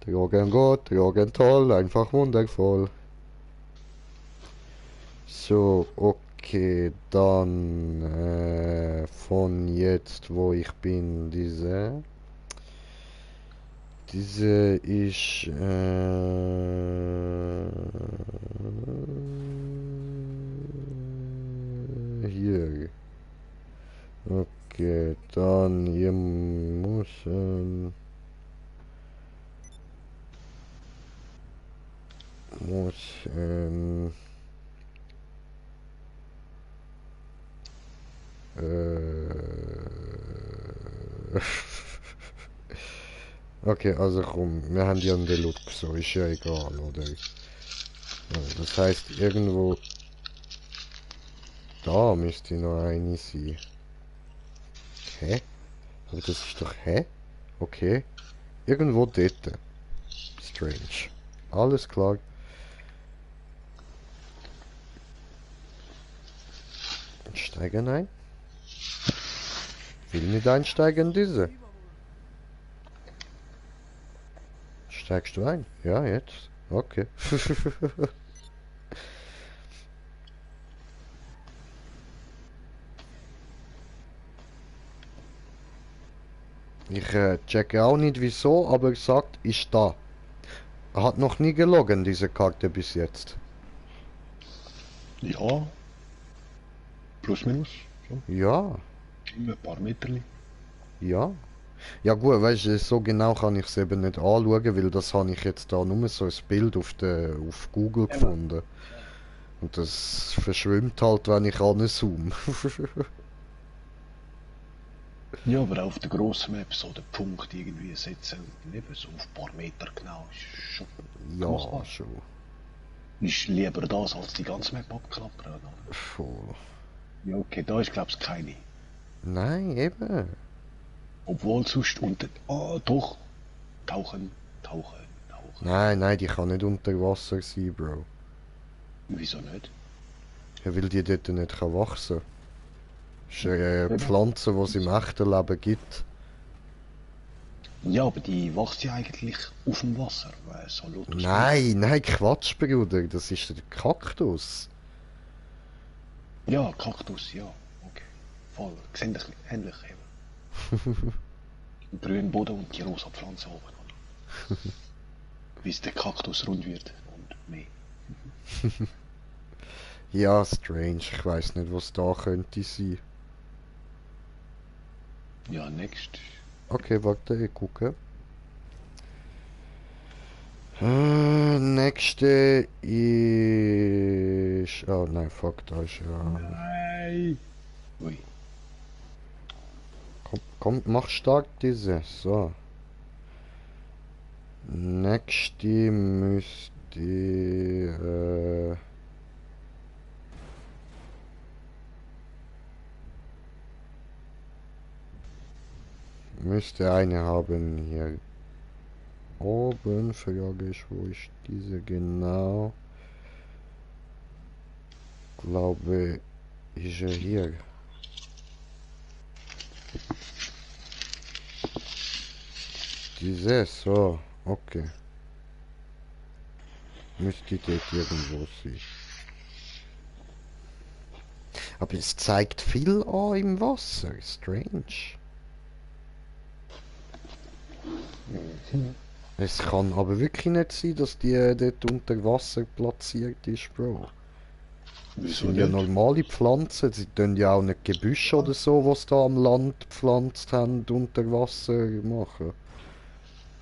Drogen gut, Drogen toll, einfach wundervoll. So, okay, dann von jetzt, wo ich bin, diese ist hier. Okay, dann hier müssen okay, also komm, wir haben ja einen Deluxe, so ist ja egal, oder? Das heißt, irgendwo da müsste noch eine sein. Hä? Aber das ist doch, hä? Okay. Irgendwo dort. Strange. Alles klar. Steigen ein? Will nicht einsteigen, diese. Steigst du ein? Ja, jetzt. Okay. Ich checke auch nicht wieso, aber sagt, ist da. Er hat noch nie gelogen, diese Karte bis jetzt. Ja. Plus, minus. So. Ja, Ein paar Meterli. ja. Ja gut, weißt du, so genau kann ich es eben nicht anschauen, weil das habe ich jetzt da nur so ein Bild auf Google gefunden. Und das verschwimmt halt, wenn ich anzoome. Ja, aber auf der grossen Map so den Punkt irgendwie setzen und eben so auf ein paar Meter genau ist schon Ja, machbar. schon. Ist lieber das als die ganze Map abklappern, oder? Voll. Ja, okay, da ist glaub's keine. Nein, eben. Obwohl sonst unter... Ah, doch. Tauchen. Nein, die kann nicht unter Wasser sein, Bro. Wieso nicht? Ja, weil die dort nicht kann wachsen. Das ist eine Pflanze, die es im echten Leben gibt. Ja, aber die wächst ja eigentlich auf dem Wasser, weil so Lotus. Nein, Quatsch, Bruder. Das ist der Kaktus. Ja, Kaktus, ja. Okay. Voll. Sehen das ähnlich eben. Ein grüner Boden und die rosa Pflanze oben. Oder? Bis der Kaktus rund wird und mehr. Ja, strange. Ich weiß nicht, was da könnte sein. Ja, next. Okay, warte, ich gucke. Nächste ist... Oh nein, fuck, da ist ja... Nein! Ui. Komm, mach stark diese. So. Nächste müsste... müsste eine haben hier. Oben, frage ich, wo ist diese genau? Glaube, ist er hier. Diese, so, okay. Müsste dort irgendwo sein. Aber es zeigt viel an im Wasser. Strange. Es kann aber wirklich nicht sein, dass die dort unter Wasser platziert ist, Bro. Das Wieso sind ja nicht? normale Pflanzen, sie tun ja auch nicht Gebüsche oder so, was da am Land gepflanzt haben, unter Wasser machen.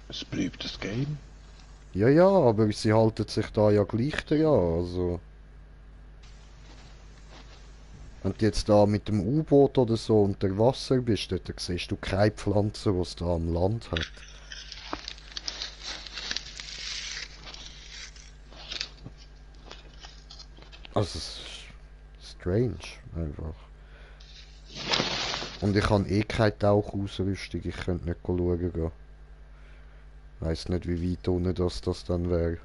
Es bleibt das Game. Ja, ja, aber sie halten sich da ja gleich daran, also... Wenn du jetzt da mit dem U-Boot oder so unter Wasser bist, dort siehst du keine Pflanze, die es da am Land hat. Also, es ist strange, einfach. Und ich habe eh keine Tauchausrüstung, ich könnte nicht schauen gehen. Weiss nicht, wie weit unten das dann wäre.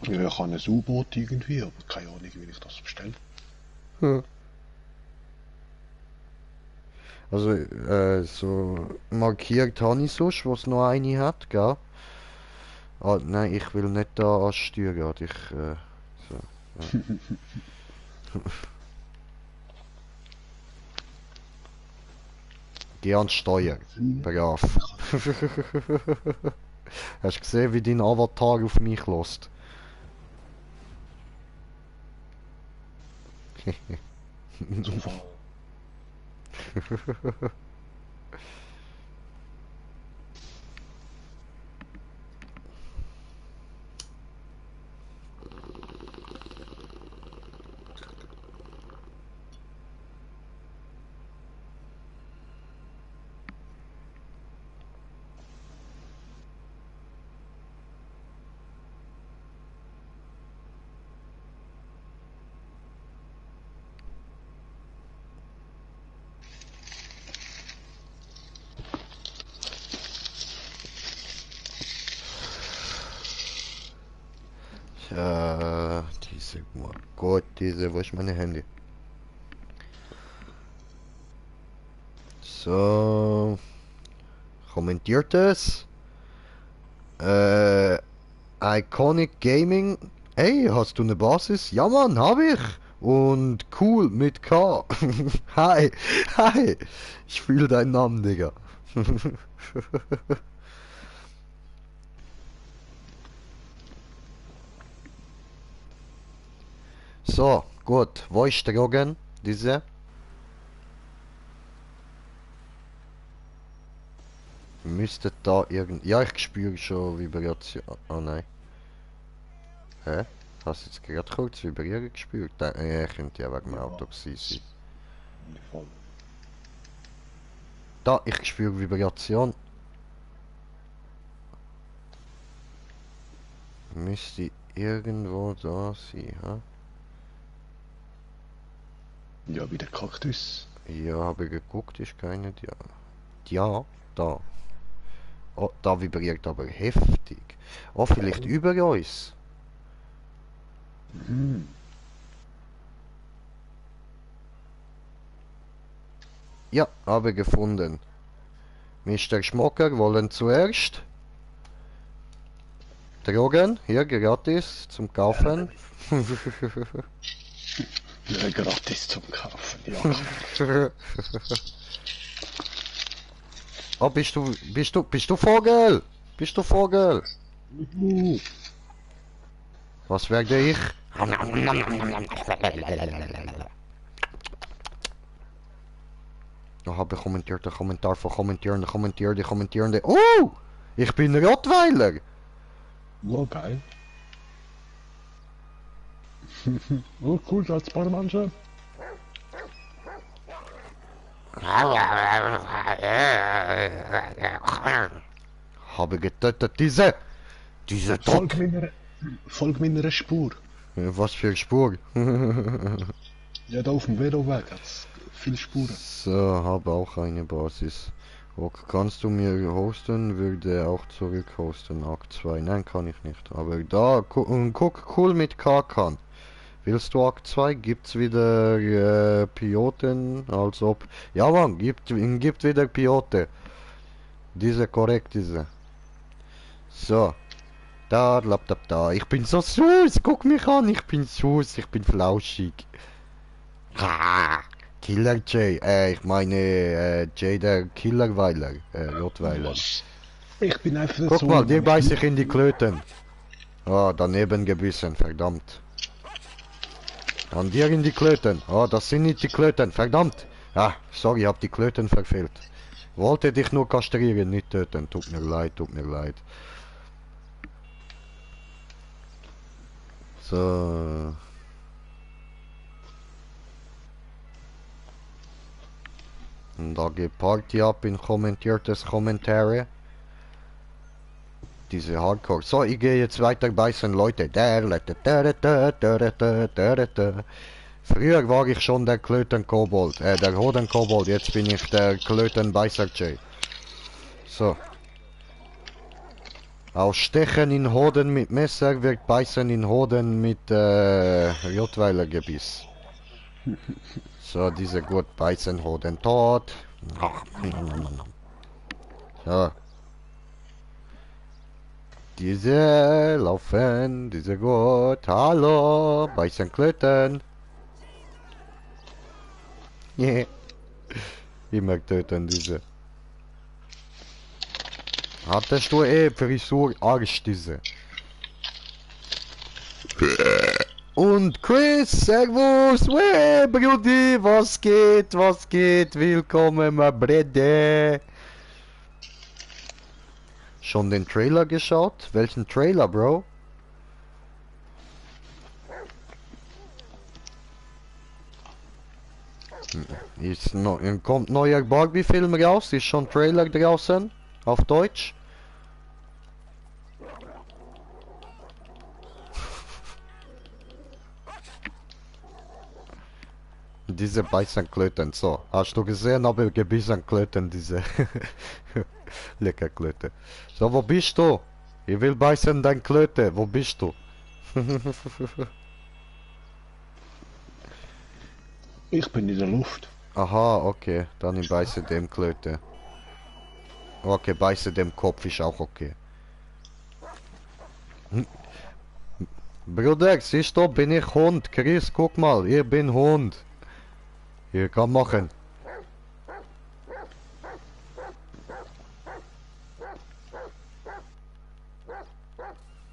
Ja, ich habe ein U-Boot irgendwie, aber keine Ahnung, wie ich das bestelle. Hm. Also, so markiert habe ich sonst, was noch eine hat, gell? Ah, nein, ich will nicht da ans Steuer gehen, so, ja. Geh ans Steuer, brav. Hast du gesehen, wie dein Avatar auf mich lässt? Zufall. Diese, oh Gott, diese, wo ist meine Handy? So, kommentiert es. Iconic Gaming. Hey, hast du eine Basis? Ja, Mann, hab ich. Und cool mit K. Hi, hi. Ich fühle deinen Namen, Digga. So, gut. Wo ist der Rogan? Diese? Müsste da irgend... Ja, ich spüre schon Vibration. Oh nein. Hä? Hast du jetzt gerade kurz Vibrieren gespürt? Könnte ja wegen dem Auto gewesen sein. Voll. Da, ich spüre Vibration. Müsste irgendwo da sein, hä? Ja, wie der Kaktus. Ja, habe geguckt, ist keine, ja. Ja, da. Oh, da vibriert aber heftig. Oh, vielleicht über uns. Mhm. Ja, habe gefunden. Mr. Schmocker wollen zuerst. Drogen, hier gratis zum Kaufen. Ja, gratis zum Kaufen, ja. Oh, bist du Vogel? Bist du Vogel? Was werde ich? Oh, habe kommentiert, der Kommentar von kommentierende. Oh! Ich bin Rottweiler. Oh, geil. Oh, cool, als paar Menschen. Habe getötet diese Tod. Folg meiner Spur. Was für Spur. Ja, da auf dem Veloweg hat's viele Spuren. So, habe auch eine Basis. Okay, kannst du mir hosten? Würde auch zurück hosten. Akt 2. Nein, kann ich nicht. Aber da, guck, cool mit Kakan. Willst du Akt 2? Gibt's wieder Piloten? Als ob. Ja, Mann, gibt wieder Pilote. Diese korrekt, diese. So. Da, Laptop da. Ich bin so süß. Guck mich an. Ich bin süß. Ich bin flauschig. Ah, Killer Jay. Ich meine Jay der Killerweiler. Rottweiler. Ich bin einfach der Guck Sohn, mal, dir Mann. beiß ich in die Klöten. Ah, daneben gebissen. Verdammt. An dir in die Klöten. Ah, das sind nicht die Klöten. Verdammt. Ah, sorry, ich hab die Klöten verfehlt. Wollte dich nur kastrieren, nicht töten. Tut mir leid, tut mir leid. So. Und da geht Party ab in kommentiertes Kommentare. Diese Hardcore. So, ich gehe jetzt weiter beißen, Leute. Früher war ich schon der Klöten-Kobold, der Hoden-Kobold. Jetzt bin ich der Klöten-Beißer-Jay. So. Aus Stechen in Hoden mit Messer wird Beißen in Hoden mit Rottweiler-Gebiss. So, diese gut Beißen Hoden tot. So. Diese laufen, diese gut. Hallo, Beißen Klöten. Yeah. Immer töten diese. Hattest du Frisur Arsch diese. Und Chris, Servus, Brudi, was geht, willkommen, mein Brede. Schon den Trailer geschaut? Welchen Trailer, Bro? Kommt neuer Barbie-Film raus? Ist schon Trailer draußen? Auf Deutsch? Diese Beißenklöten, so. Hast du gesehen, aber Gebissenklöten, diese Leckerklöte. So, wo bist du? Ich will beißen dein Klöte, wo bist du? Ich bin in der Luft. Aha, okay, dann ich beiße dem Klöte. Okay, beiße dem Kopf ist auch okay. Bruder, siehst du, bin ich Hund. Chris, guck mal, ich bin Hund. Hier kann machen.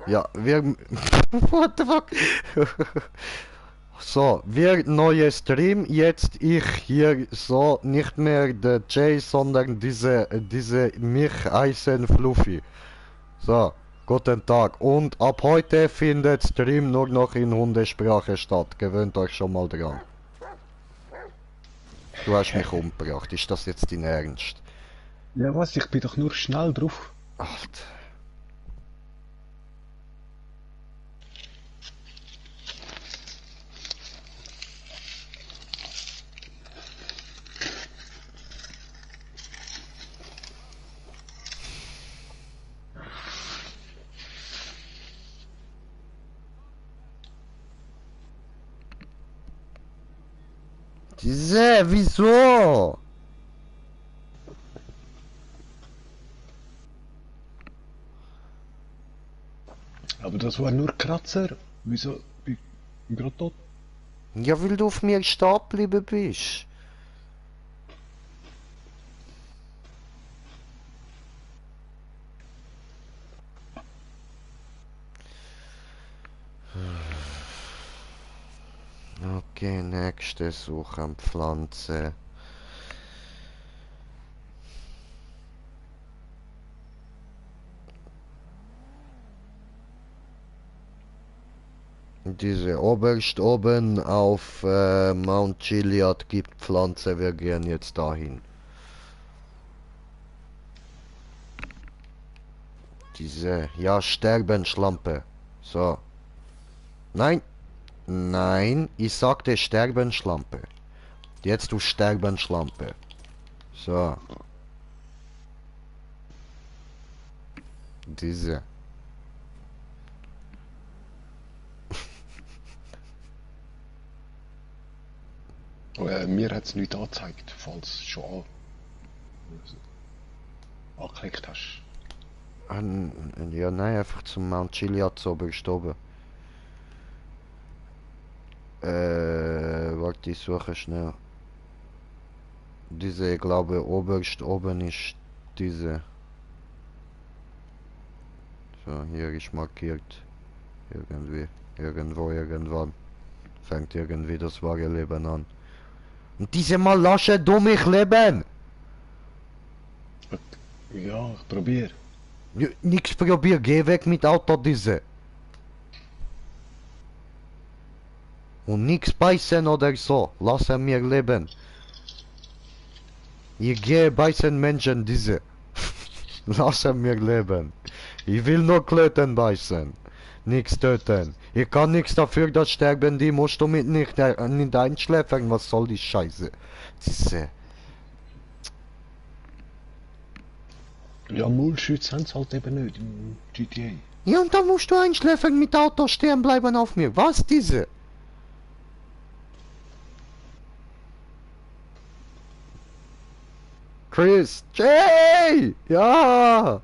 Ja, wir... What the fuck? So, wir neue Stream, jetzt ich hier so, nicht mehr der Jay, sondern diese mich heißen Fluffy. So, guten Tag. Und ab heute findet Stream nur noch in Hundesprache statt. Gewöhnt euch schon mal dran. Du hast mich umgebracht. Ist das jetzt dein Ernst? Ja, was? Ich bin doch nur schnell drauf. Alter. Diese, wieso? Aber das war nur Kratzer. Wieso? Bin ich gerade tot? Ja, weil du auf mir stehen geblieben bist. Okay, nächste Suche Pflanze. Diese oberst oben auf Mount Chiliad gibt Pflanze, wir gehen jetzt dahin. Diese, ja, Sterbenschlampe. So. Nein, nein, ich sagte Sterbenschlampe. Jetzt du Sterbenschlampe. So. Diese. Mir hat es nichts angezeigt, falls du schon angeklickt hast. Ja, nein, einfach zum Mount Chiliad so oberst oben. Warte, ich suche schnell. Diese, ich glaube, oberst oben ist diese. So, hier ist markiert. Irgendwie, irgendwo, irgendwann. Fängt irgendwie das wahre Leben an. Und diese Mal lasse du mich leben! Ja, ich probier. Nix probier, geh weg mit Auto diese. Und nix beißen oder so, lass mir leben. Ich gehe beißen Menschen diese. Lass mir leben. Ich will nur Klöten beißen. Nix töten. Ich kann nichts dafür, dass sterben die musst du mit nicht einschläfern. Was soll die Scheiße? Diese. Ja, Maulschütze haben sie halt eben nicht im GTA. Ja, und dann musst du einschläfern mit Auto stehen bleiben auf mir. Was diese? Chris! Jay! Ja!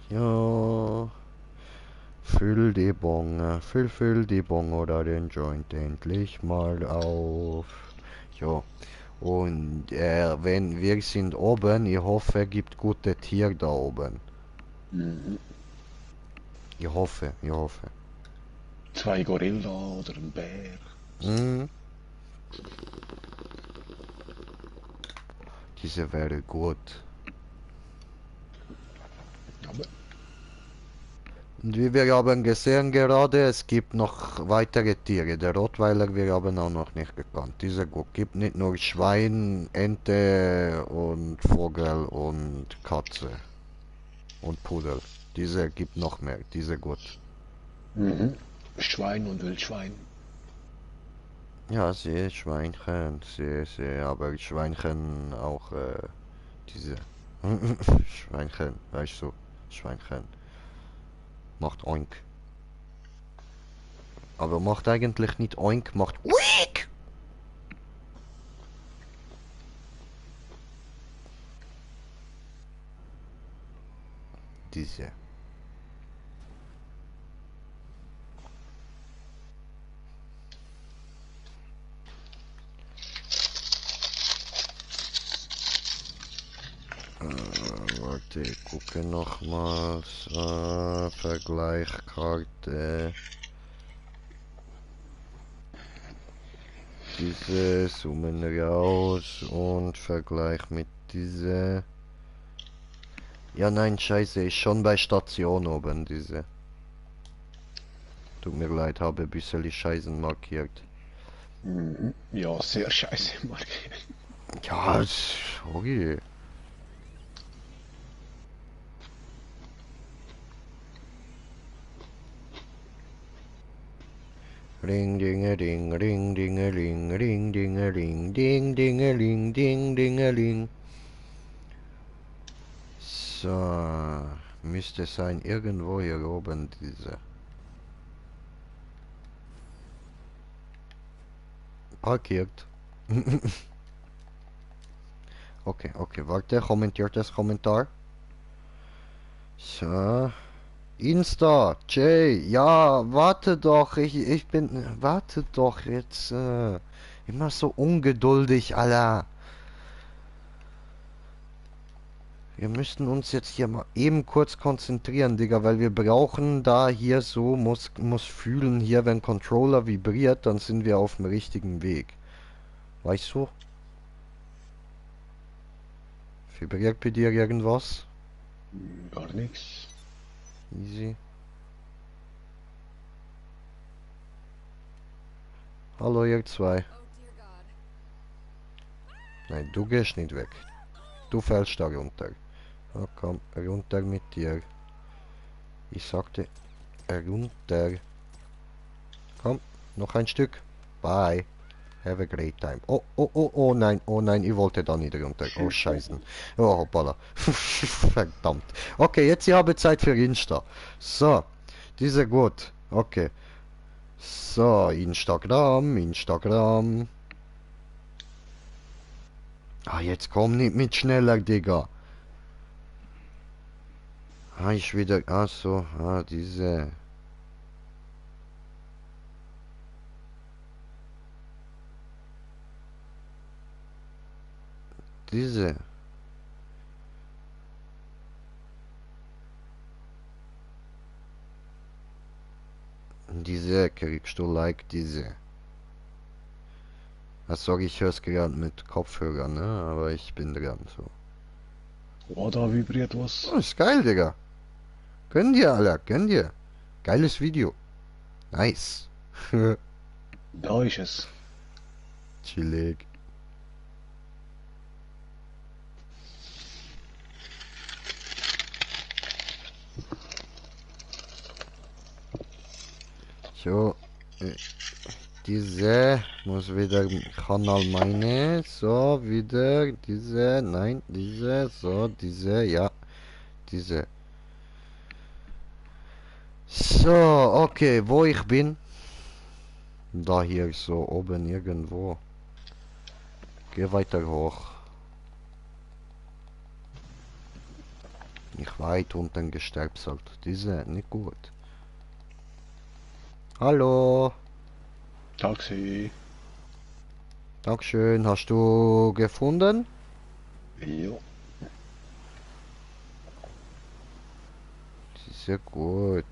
Ja. Füll die Bonge, füll die Bonge oder den Joint endlich mal auf. Ja. Und wenn wir sind oben, ich hoffe, gibt gute Tier da oben. Mhm. Ich hoffe, ich hoffe. 2 Gorilla oder ein Bär. Hm. Diese wäre gut. Aber Und wie wir haben gesehen gerade, es gibt noch weitere Tiere. Der Rottweiler wir haben auch noch nicht gekannt. Diese gut. Gibt nicht nur Schwein, Ente und Vogel und Katze und Pudel. Diese gibt noch mehr. Diese gut. Schwein und Wildschwein. Ja, sie Schweinchen, aber Schweinchen auch diese Schweinchen, weißt du, Schweinchen macht Oink. Aber macht eigentlich nicht Oink, macht Uik! Diese. Warte, ich gucke nochmals. Vergleichkarte. Diese zoomen raus und Vergleich mit diese. Ja, nein, scheiße, ist schon bei Station oben, diese. Tut mir leid, habe ein bisschen die Scheißen markiert. Ja, sehr scheiße, Marke. Ja, sorry. Ring dingeling, ring dingeling, ring dingeling, ding dingeling, ding dingeling. So, müsste sein irgendwo hier oben diese. Parkiert. Okay, okay, warte, kommentiert das Kommentar. So, Insta, Jay, ja, warte doch, ich bin, warte doch jetzt, immer so ungeduldig, Alter. Wir müssten uns jetzt hier mal eben kurz konzentrieren, Digga, weil wir brauchen da hier so, muss fühlen hier, wenn Controller vibriert, dann sind wir auf dem richtigen Weg. Weißt du? Vibriert bei dir irgendwas? Gar nichts. Easy. Hallo ihr zwei. Nein, du gehst nicht weg. Du fällst da runter. Ja, komm, runter mit dir. Ich sagte, runter. Komm, noch ein Stück. Bye. Have a great time. Oh, oh, oh, oh nein, ich wollte da nicht runter. Oh, scheiße. Oh, hoppala. Verdammt. Okay, jetzt ich habe Zeit für Insta. So, diese gut. Okay. So, Instagram. Ah, jetzt komm nicht mit schneller, Digga. Ah, ich wieder. Ah, so. Ah, diese. Diese. Diese kriegst du like diese. Ah, sorry, ich höre es gerade mit Kopfhörern, ne? Aber ich bin dran, so. Oh, da vibriert was. Oh, ist geil, Digga. Gönn dir, Alter, gönn dir. Geiles Video. Nice. Da ist es. Chillig. So, diese muss wieder Kanal meine. So, wieder diese, nein, diese, so, diese, ja, diese. So, okay, wo ich bin. Da hier so oben irgendwo. Geh weiter hoch. Nicht weit unten gestellt. Diese, nicht gut. Hallo. Taxi. Dankeschön. Hast du gefunden? Ja. Diese gut.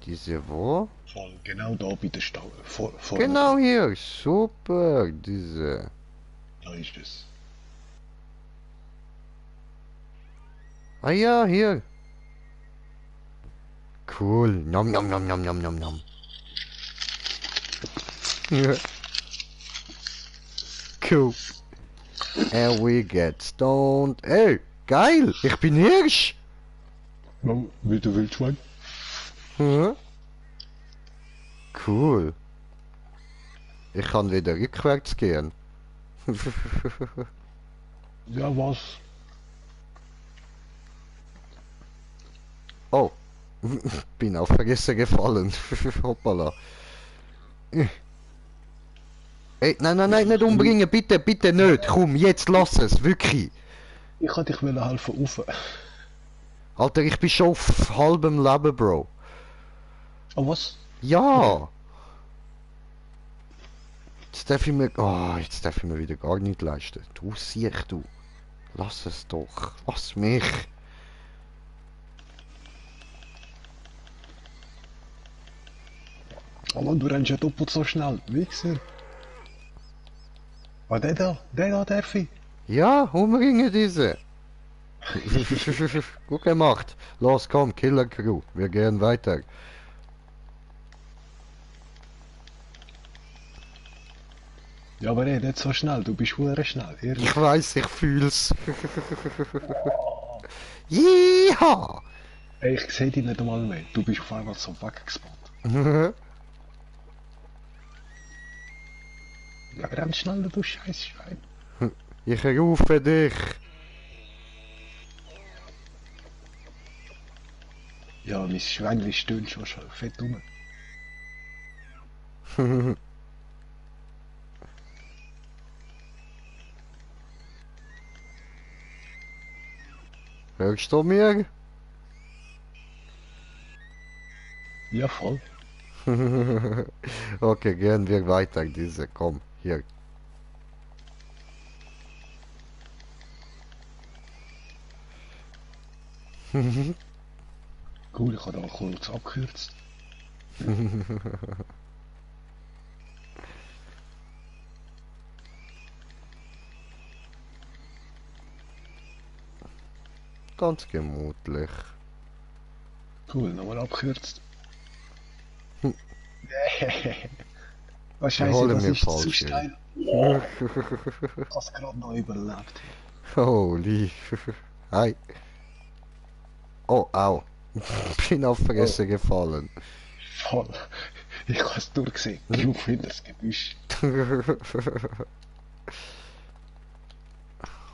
Diese wo? Voll genau da bei der Stange. Vorne Genau dran. hier. Super. Diese. Da ist es. Ah ja, hier. Cool. Nom nom nom nom nom nom nom. Ja. Cool. And we get stoned. Ey, geil. Ich bin Hirsch. Oh, wieder Wildschwein. Hm? Cool. Ich kann wieder rückwärts gehen. Ja, was? Oh. Bin auf Vergessen gefallen. Hoppala. Ey, nein, nein, nein, nicht umbringen, bitte, bitte nicht. Komm, jetzt lass es, wirklich. Ich kann dich helfen rauf. Alter, ich bin schon auf halbem Leben, Bro. Oh, was? Ja. Jetzt darf ich mir... Oh, jetzt darf ich mir wieder gar nicht leisten. Du siehst du. Lass es doch. Lass mich. Aber du rennst ja doppelt so schnell. Wichser. Ah, der da darf ich. Ja, umbringen diese. Gut gemacht. Los, komm, Killer Crew. Wir gehen weiter. Ja, aber ey, nicht so schnell. Du bist hure schnell. Ehrlich. Ich weiß, ich fühl's. Jeha! Ey, ich sehe dich nicht einmal mehr. Du bist auf einmal so weggespawnt. Ja, renn schneller, du Scheißschwein. Ich rufe dich. Ja, mein Schweinli stöhnt schon fett rum. Hörst du mir? Ja, voll. Okay, gehen wir weiter, diese. Komm, hier. Cool, ich habe da kurz abgekürzt. Ganz gemütlich. Cool, nochmal abgekürzt. Hm. Oh Ich Scheiße, hole das mir ist zu Fallschirm. steil. Wow, ich hab's gerade noch überlebt. Holy. Hi. Oh, au. Bin auf Oh, Fresse gefallen. voll. Ich hab's durchgesehen. Fluch hinter das Gebüsch.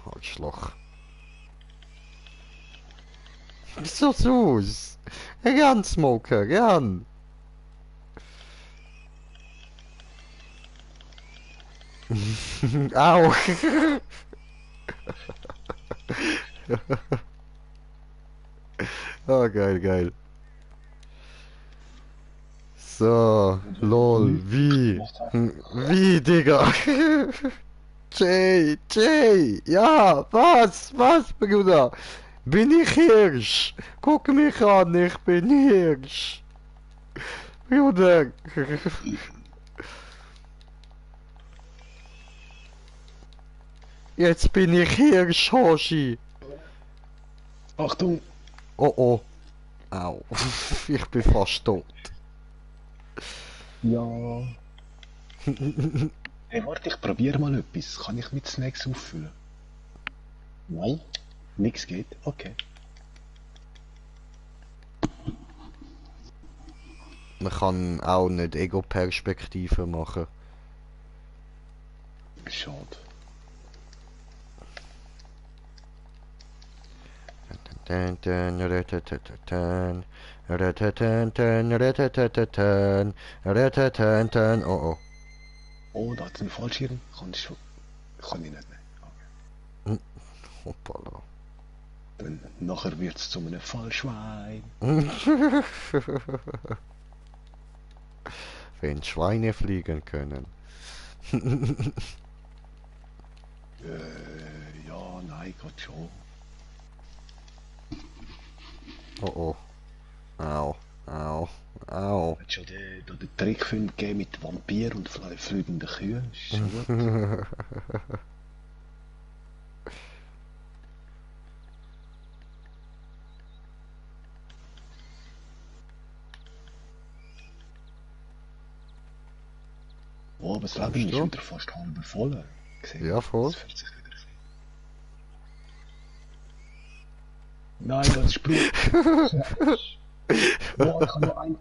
Arschloch. So süß. Ran, Smoker, ran. Au. Oh, geil, geil. So, lol, wie? Macht einfach. Wie, Digga? Jay, ja, was, Bruder? Bin ich Hirsch? Guck mich an, ich bin Hirsch. Bruder. Jetzt bin ich Hirsch, Hoshi. Achtung! Oh, oh. Au. Ich bin fast tot. Ja. Hey, warte, ich probier mal etwas. Kann ich mit Snacks auffüllen? Nein? Nix geht? Okay. Man kann auch nicht Ego-Perspektive machen. Schade. Oh, oh. Oh, da hat's einen Fallschirm. Kann ich nicht nehmen. Hoppala. Dann nachher wird's zu einem Fallschwein. Wenn Schweine fliegen können. Ja, nein, geht schon. Oh, oh. Au, au, au. Hat schon den Trickfilm gegeben mit Vampir und fliegenden Kühen. Ist schon gut. Oh, aber das Leben Kommst ist du? wieder fast halb voll. Gesehen? Ja, voll. Das fühlt sich wieder ein bisschen. Nein, das ist Blut. Oh, ich habe nur 1%.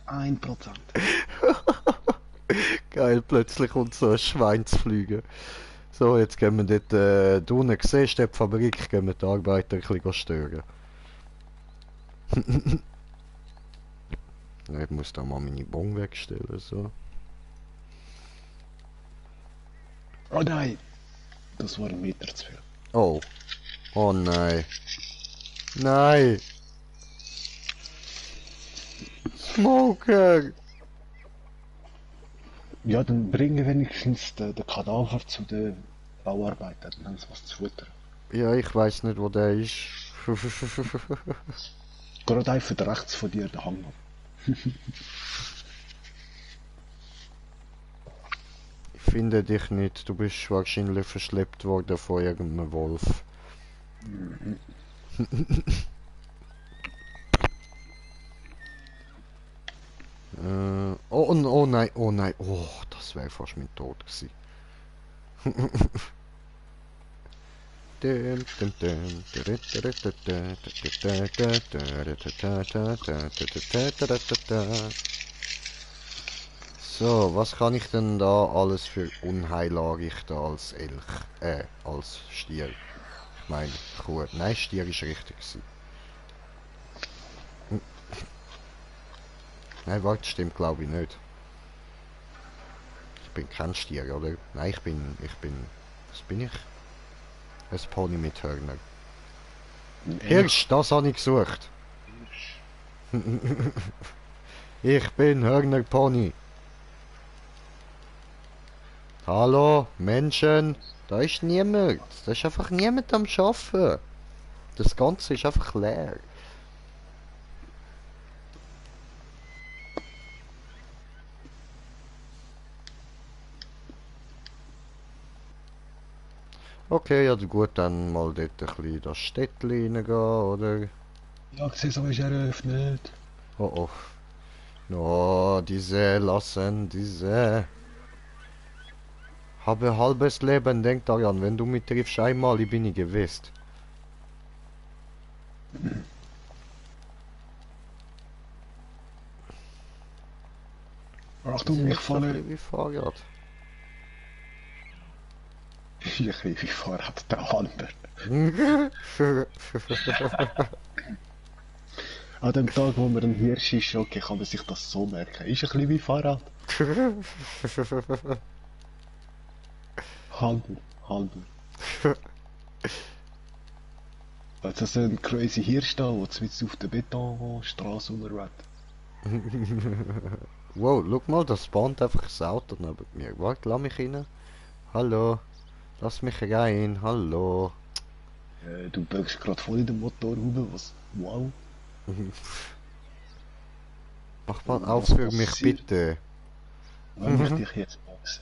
1%. Geil, plötzlich kommt so ein Schwein zu fliegen. So, jetzt gehen wir dort, du unten siehst, die Fabrik, gehen wir die Arbeiter ein bisschen stören. Ja, ich muss da mal meine Bon wegstellen, so. Oh nein! Das war ein Meter zu viel. Oh. Oh nein. Nein! Smoker! Ja, dann bringen wenigstens den Kadaver zu den Bauarbeitern, dann haben sie was zu futtern. Ja, ich weiß nicht, wo der ist. Gerade einfach rechts von dir, der Hang ab. Ich finde dich nicht. Du bist wahrscheinlich verschleppt worden von irgendeinem Wolf. Oh nein, oh nein. Oh, das wäre fast mein Tod gewesen. So, was kann ich denn da alles für Unheil anrichten als Elch? Als Stier. Ich meine, Kuh. Nein, Stier ist richtig gewesen. Nein, warte, stimmt glaube ich nicht. Ich bin kein Stier, oder? Nein, ich bin... Was bin ich? Ein Pony mit Hörner. Ein Hirsch, das habe ich gesucht. Hirsch. Ich bin Hörner Pony. Hallo, Menschen. Da ist niemand. Da ist einfach niemand am Arbeiten. Das Ganze ist einfach leer. Okay, ja gut, dann mal dort ein bisschen das Städtchen reingehen, oder? Ja, die Saison ist eröffnet. Oh oh. No, diese lassen, diese. Habe halbes Leben, denk daran, wenn du mich triffst einmal, ich bin ich gewesen. Achtung, ich Ist so ein falle. bisschen wie Fahrrad. Ich kriege wie Fahrrad der andere. An dem Tag, wo man ein Hirsch ist, okay, kann man sich das so merken. Ist ein bisschen wie Fahrrad. Halber, halber. Also so ein crazy Hirsch da, der mitten auf der Betonstraße rumrennt. Wow, guck mal, das spawnt einfach das Auto neben mir. Warte, lass mich rein. Hallo, lass mich rein, hallo. Du bögst gerade voll in den Motorhaube, was? Wow. Mach mal auf Was für mich, passiert, bitte. wenn ich dich jetzt boxe?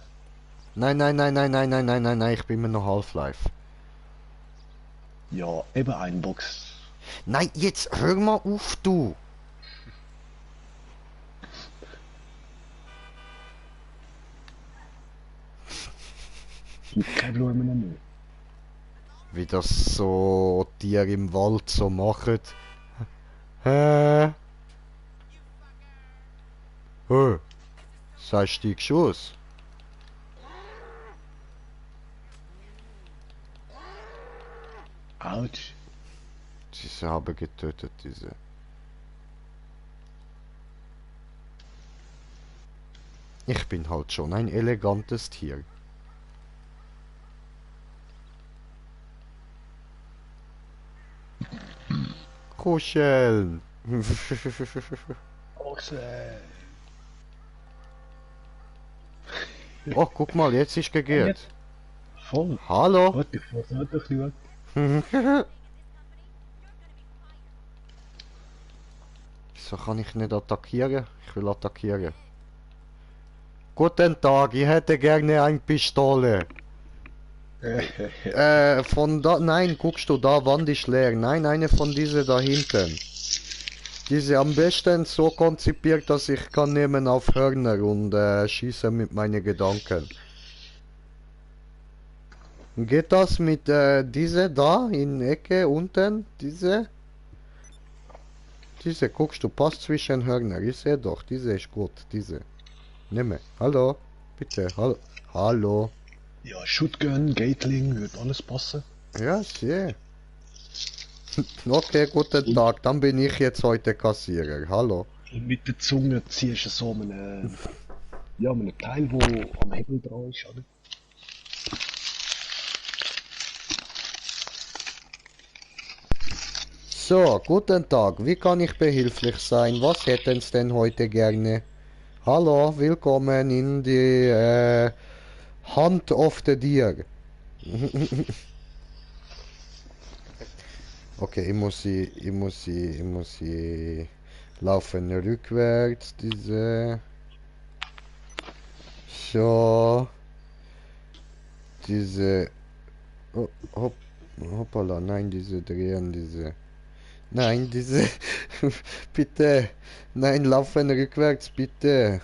Nein, nein, nein, nein, nein, nein, nein, nein, nein, ich bin immer noch Half-Life. Ja, eben ein Box. Nein, jetzt hör mal auf, du. Gibt keine Blumen mehr. Wie das so Tiere im Wald so machen. Hä? Hä? Sagst du die Geschoss? Autsch. Diese haben getötet, diese. Ich bin halt schon ein elegantes Tier. Kuscheln. Boxe. Oh, guck mal, jetzt ist gegeben. Voll. Hallo? Warte, ich fahr halt ein bisschen weg. Wieso kann ich nicht attackieren? Ich will attackieren. Guten Tag, ich hätte gerne eine Pistole. Von da, nein, guckst du, da Wand ist leer. Nein, eine von diese da hinten. Diese am besten so konzipiert, dass ich kann nehmen auf Hörner und schieße mit meinen Gedanken. Geht das mit diese da in Ecke unten? Diese? Diese, guckst du, passt zwischen Hörner. Ich sehe doch, diese ist gut, diese. Nimm. Hallo, bitte, hallo. Hallo. Ja, Shotgun, Gatling, wird alles passen. Ja, ich sehe. Okay, guten Tag, dann bin ich jetzt heute Kassierer. Hallo. Und mit der Zunge ziehst du so einen, ja, einen Teil, wo am Hebel dran ist, oder? So, guten Tag, wie kann ich behilflich sein? Was hätten Sie denn heute gerne? Hallo, willkommen in die Hand of the Deer. Okay, ich muss sie laufen rückwärts, diese. So, diese. Oh, hoppala, nein, diese drehen, diese. Nein, diese. Bitte. Nein, laufen rückwärts, bitte.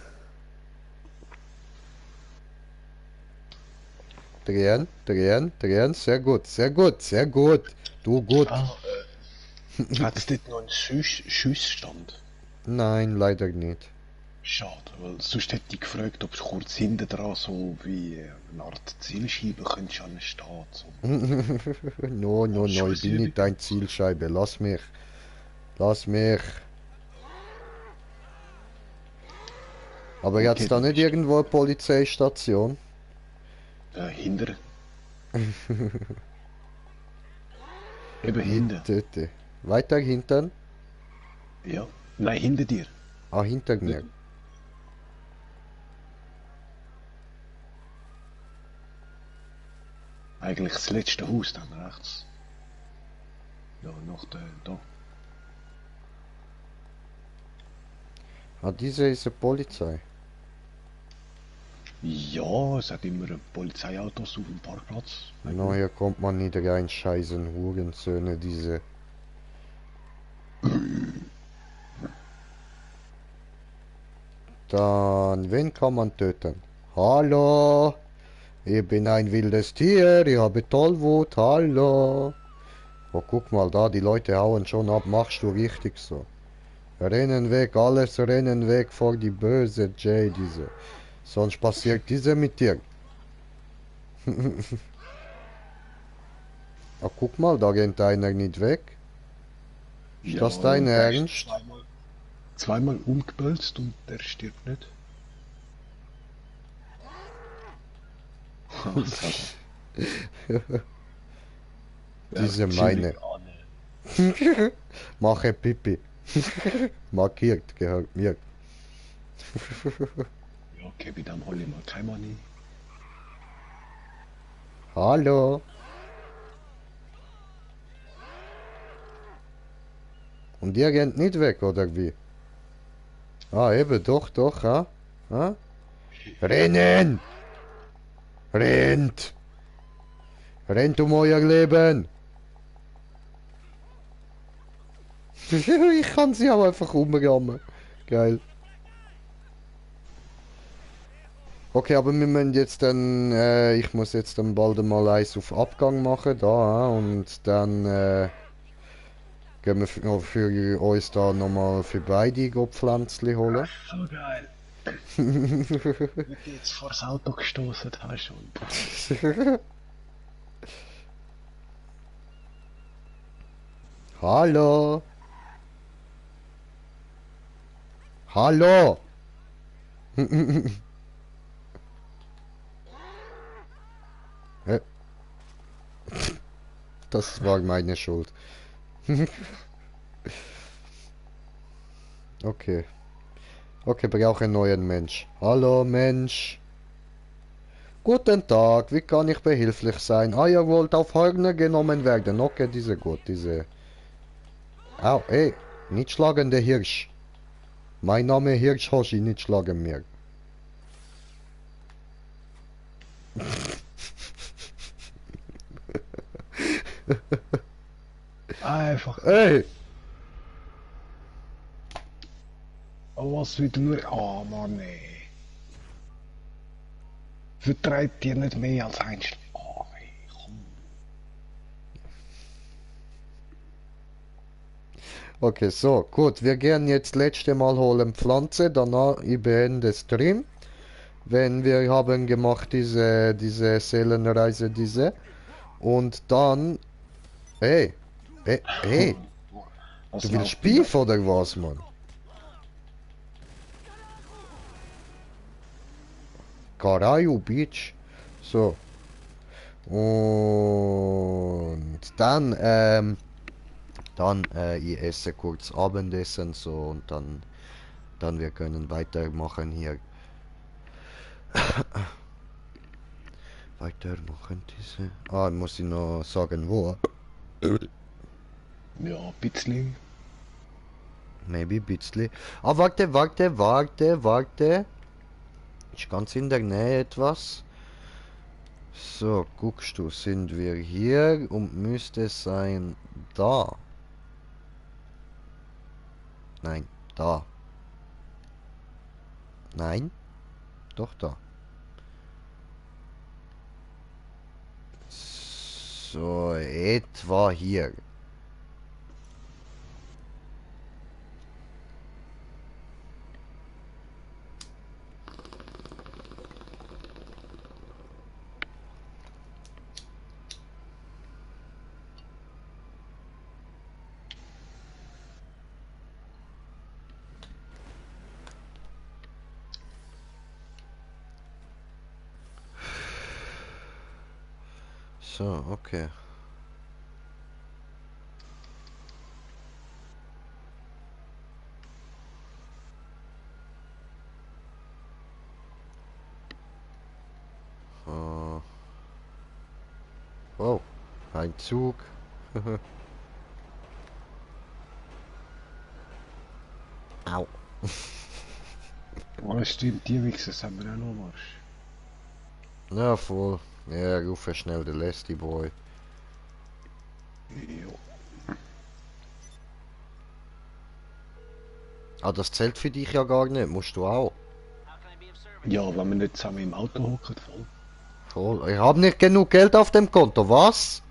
Drehen, drehen, drehen. Sehr gut, sehr gut, sehr gut. Du gut. Ah, hat es dort noch einen Schussstand? Nein, leider nicht. Schade, weil sonst hätte ich gefragt, ob es kurz hinten dran so wie eine Art Zielscheibe könntest anstehen. So. No, no, no, ich bin nicht dein Zielscheibe. Lass mich. Lass mich. Aber Okay, jetzt da dann nicht ist- irgendwo eine Polizeistation? Hinter. Eben hinten. Dort. Weiter hinten? Ja. Nein, hinter dir. Ah, hinter Nicht. mir. Eigentlich das letzte Haus dann rechts. Ja, noch der, da. Ah, diese ist eine Polizei. Ja, es hat immer Polizeiautos auf dem Parkplatz. Na, hier kommt man nicht rein, scheißen Hurensöhne, diese. Dann, wen kann man töten? Hallo, ich bin ein wildes Tier, ich habe Tollwut, hallo. Oh, guck mal da, die Leute hauen schon ab, machst du richtig so. Rennen weg, alles rennen weg vor die böse Jay, diese. Sonst passiert diese mit dir. Ah, guck mal, da rennt einer nicht weg. Ist Ja, das dein der ist Ernst? zweimal umgebölzt und der stirbt nicht. Also, Diese chillig meine. alle. Mache Pipi. Markiert, gehört mir. Ja, okay, bei dem hol ich mal kein Money. Hallo. Und ihr rennt nicht weg, oder wie? Ah, eben, doch, doch, ha? Ha? Rennen! Rennt! Rennt um euer Leben! Ich kann sie auch einfach umrammen. Geil. Okay, aber wir müssen jetzt dann, ich muss jetzt dann bald mal eins auf Abgang machen, da, und dann, gehen wir für uns da nochmal für beide Pflänzli holen. So geil. Wird jetzt vors Auto gestoßen, hast schon. Hallo! Hallo! Hä? Das war meine Schuld. Okay. Okay, brauche einen neuen Mensch. Hallo, Mensch. Guten Tag, wie kann ich behilflich sein? Ah, ihr wollt auf Hörner genommen werden. Okay, diese gut, diese. Au, ey, nicht schlagen, der Hirsch. Mein Name Hirsch Hoshi, nicht schlagen mir. Einfach. Ey! Oh, was wieder nur. Oh Mann, ey. Vertreibt dir nicht mehr als ein Schlag. Oh, ey, komm. Okay, so, gut, wir gehen jetzt letzte Mal holen Pflanze, danach ich beende Stream. Wenn wir haben gemacht diese Seelenreise, diese. Und dann, ey, ey, Was du willst läuft denn da? Beef oder was, Mann? Karayu Beach. So. Und ich esse kurz Abendessen, so, und dann wir können weitermachen hier. Weitermachen diese. Ah, muss ich noch sagen, wo? Ja, ein bisschen. Maybe bisschen. Ah, warte. Ist ganz in der Nähe etwas. So, guckst du, sind wir hier und müsste sein da. Nein, da. Nein, doch da. So, etwa hier. So, okay. Kein Zug. Au. Oh, stimmt, die Wichser haben wir auch noch Marsch. Ja, voll. Ja, rufe schnell den Lesty Boy. Jo. Ah, das zählt für dich ja gar nicht. Musst du auch. How can I be of service? Ja, wenn wir nicht zusammen im Auto hocken, voll. Voll. Ich habe nicht genug Geld auf dem Konto. Was?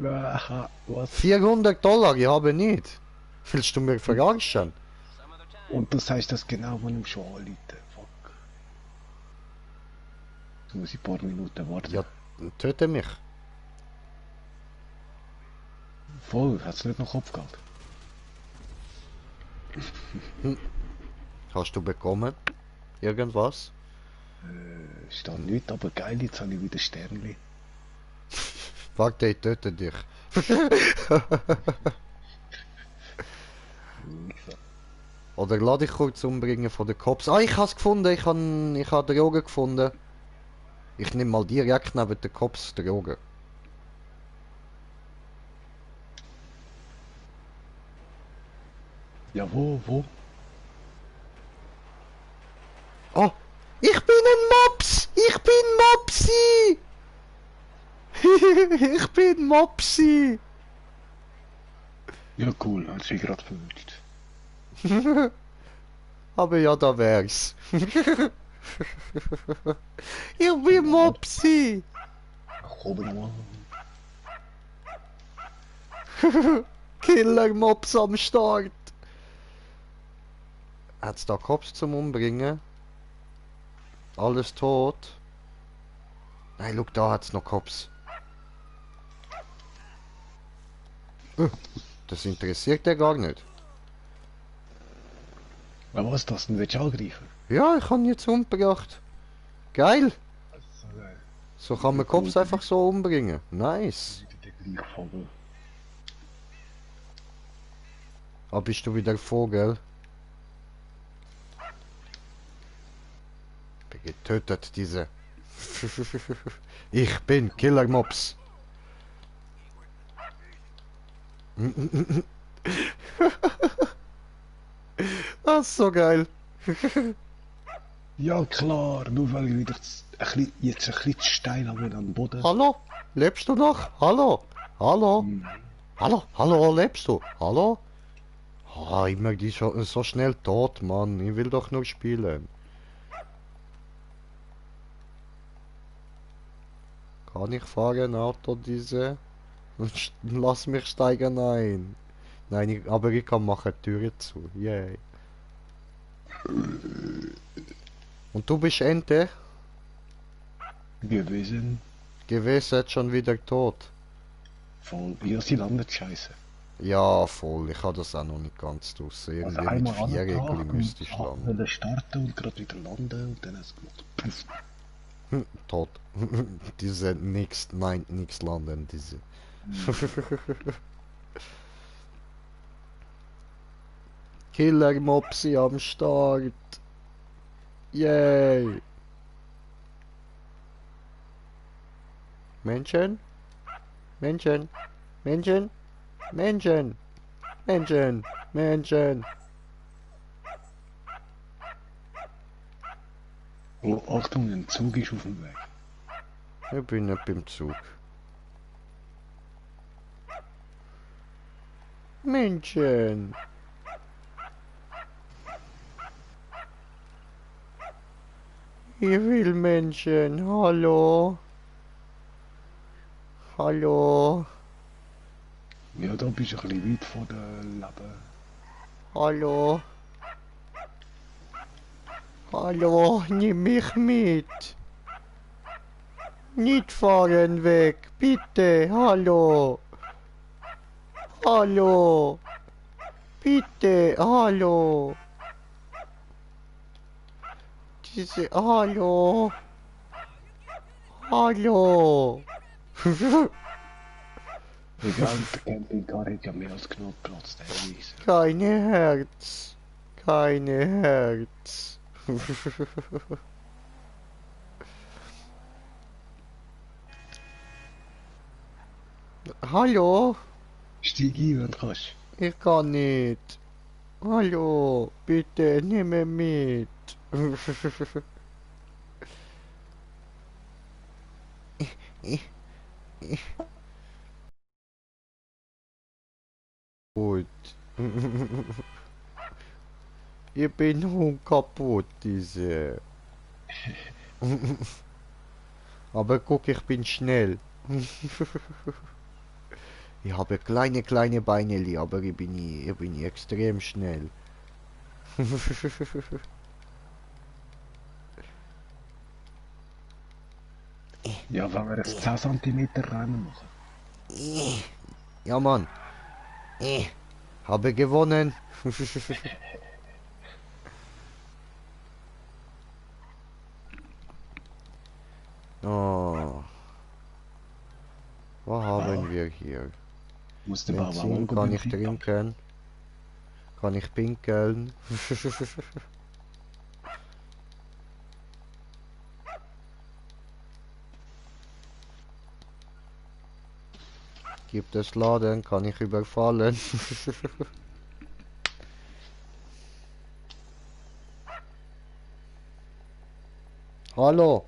Aha, was? 400 Dollar, ich habe nicht. Willst du mir verarschen? Some other time. Und du sagst das genau, wenn ihm schon anrufen. Fuck. Jetzt muss ich ein paar Minuten warten. Ja, töte mich. Voll, hat's nicht noch Kopfgeld? Hast du bekommen? Irgendwas? Ist da nichts, aber geil, jetzt habe ich wieder Sternli. Warte, ich töte dich. Oder lass dich kurz umbringen von den Cops. Ah, ich hab's gefunden. Ich hab Drogen gefunden. Ich nehme mal direkt neben den Cops Drogen. Ja, wo? Oh, ich bin ein Mops! Ich bin Mopsi! Ich bin Mopsi! Ja, cool, hat sich gerade verwünscht. Aber ja, da wär's. Ich bin Mopsi! Komm mal. Killer Mops am Start! Hat's da Cops zum Umbringen? Alles tot? Nein, guck, da hat's noch Cops. Das interessiert der gar nicht. Ja, was das denn? Willst du angreifen? Ja, ich habe ihn jetzt umgebracht. Geil! So geil. So kann man Cops einfach so umbringen. Nice! Wieder der gleiche Vogel. Ah, bist du wieder Vogel? Bin getötet, diese. Ich bin Killer Mops. Das ist so geil. Ja, klar, nur weil ich wieder jetzt ein bisschen zu steil habe am Boden. Hallo? Lebst du noch? Hallo? Hallo? Nein. Hallo? Hallo? Lebst du? Hallo? Ah, immer die so schnell tot, Mann. Ich will doch nur spielen. Kann ich fahren, Auto diese? Lass mich steigen ein. Nein, aber ich kann machen Türen zu. Yay. Und du bist Ente Gewesen. gewesen, schon wieder tot. Voll. Ja, sie landet scheiße. Ja, voll. Ich habe das auch noch nicht ganz draus. Also Irgendwie mit einmal Vierrädchen müsste ich landen. wollte starten und gerade wieder landen und dann hat es gemacht. Puff. Tot. Diese nein, nix landen, diese. Killer Mopsi am Start. Yay. Menschen? Menschen? Menschen? Menschen? Menschen? Menschen? Oh, Achtung, ein Zug ist auf dem Weg. Ich bin nicht beim Zug. Menschen. Ich will Menschen. Hallo. Hallo. Ja, da bist du ein bisschen weit von der Leben. Hallo. Hallo, nimm mich mit. Nicht fahren weg, bitte. Hallo. Hallo. Bitte, hallo. Diese, hallo. Hallo. Egal, der Campingcar hat ja mehr als genug Platz, der Wiese. Keine Herz. Keine Herz. Hallo? Steig ein, wenn du kannst. Ich kann nicht. Hallo, bitte nimm mich mit. Gut. Ich bin kaputt, diese. Aber guck, ich bin schnell. Ich habe kleine Beineli, aber ich bin extrem schnell. Ja, wenn wir ein 10 Zentimeter Rennen machen. Ja, Mann. Habe gewonnen. Oh, was haben wir hier? Muss der Bauer Benzin auch kann ich Benzin tanken. trinken. Kann ich pinkeln? Gibt es Laden? Kann ich überfallen? Hallo?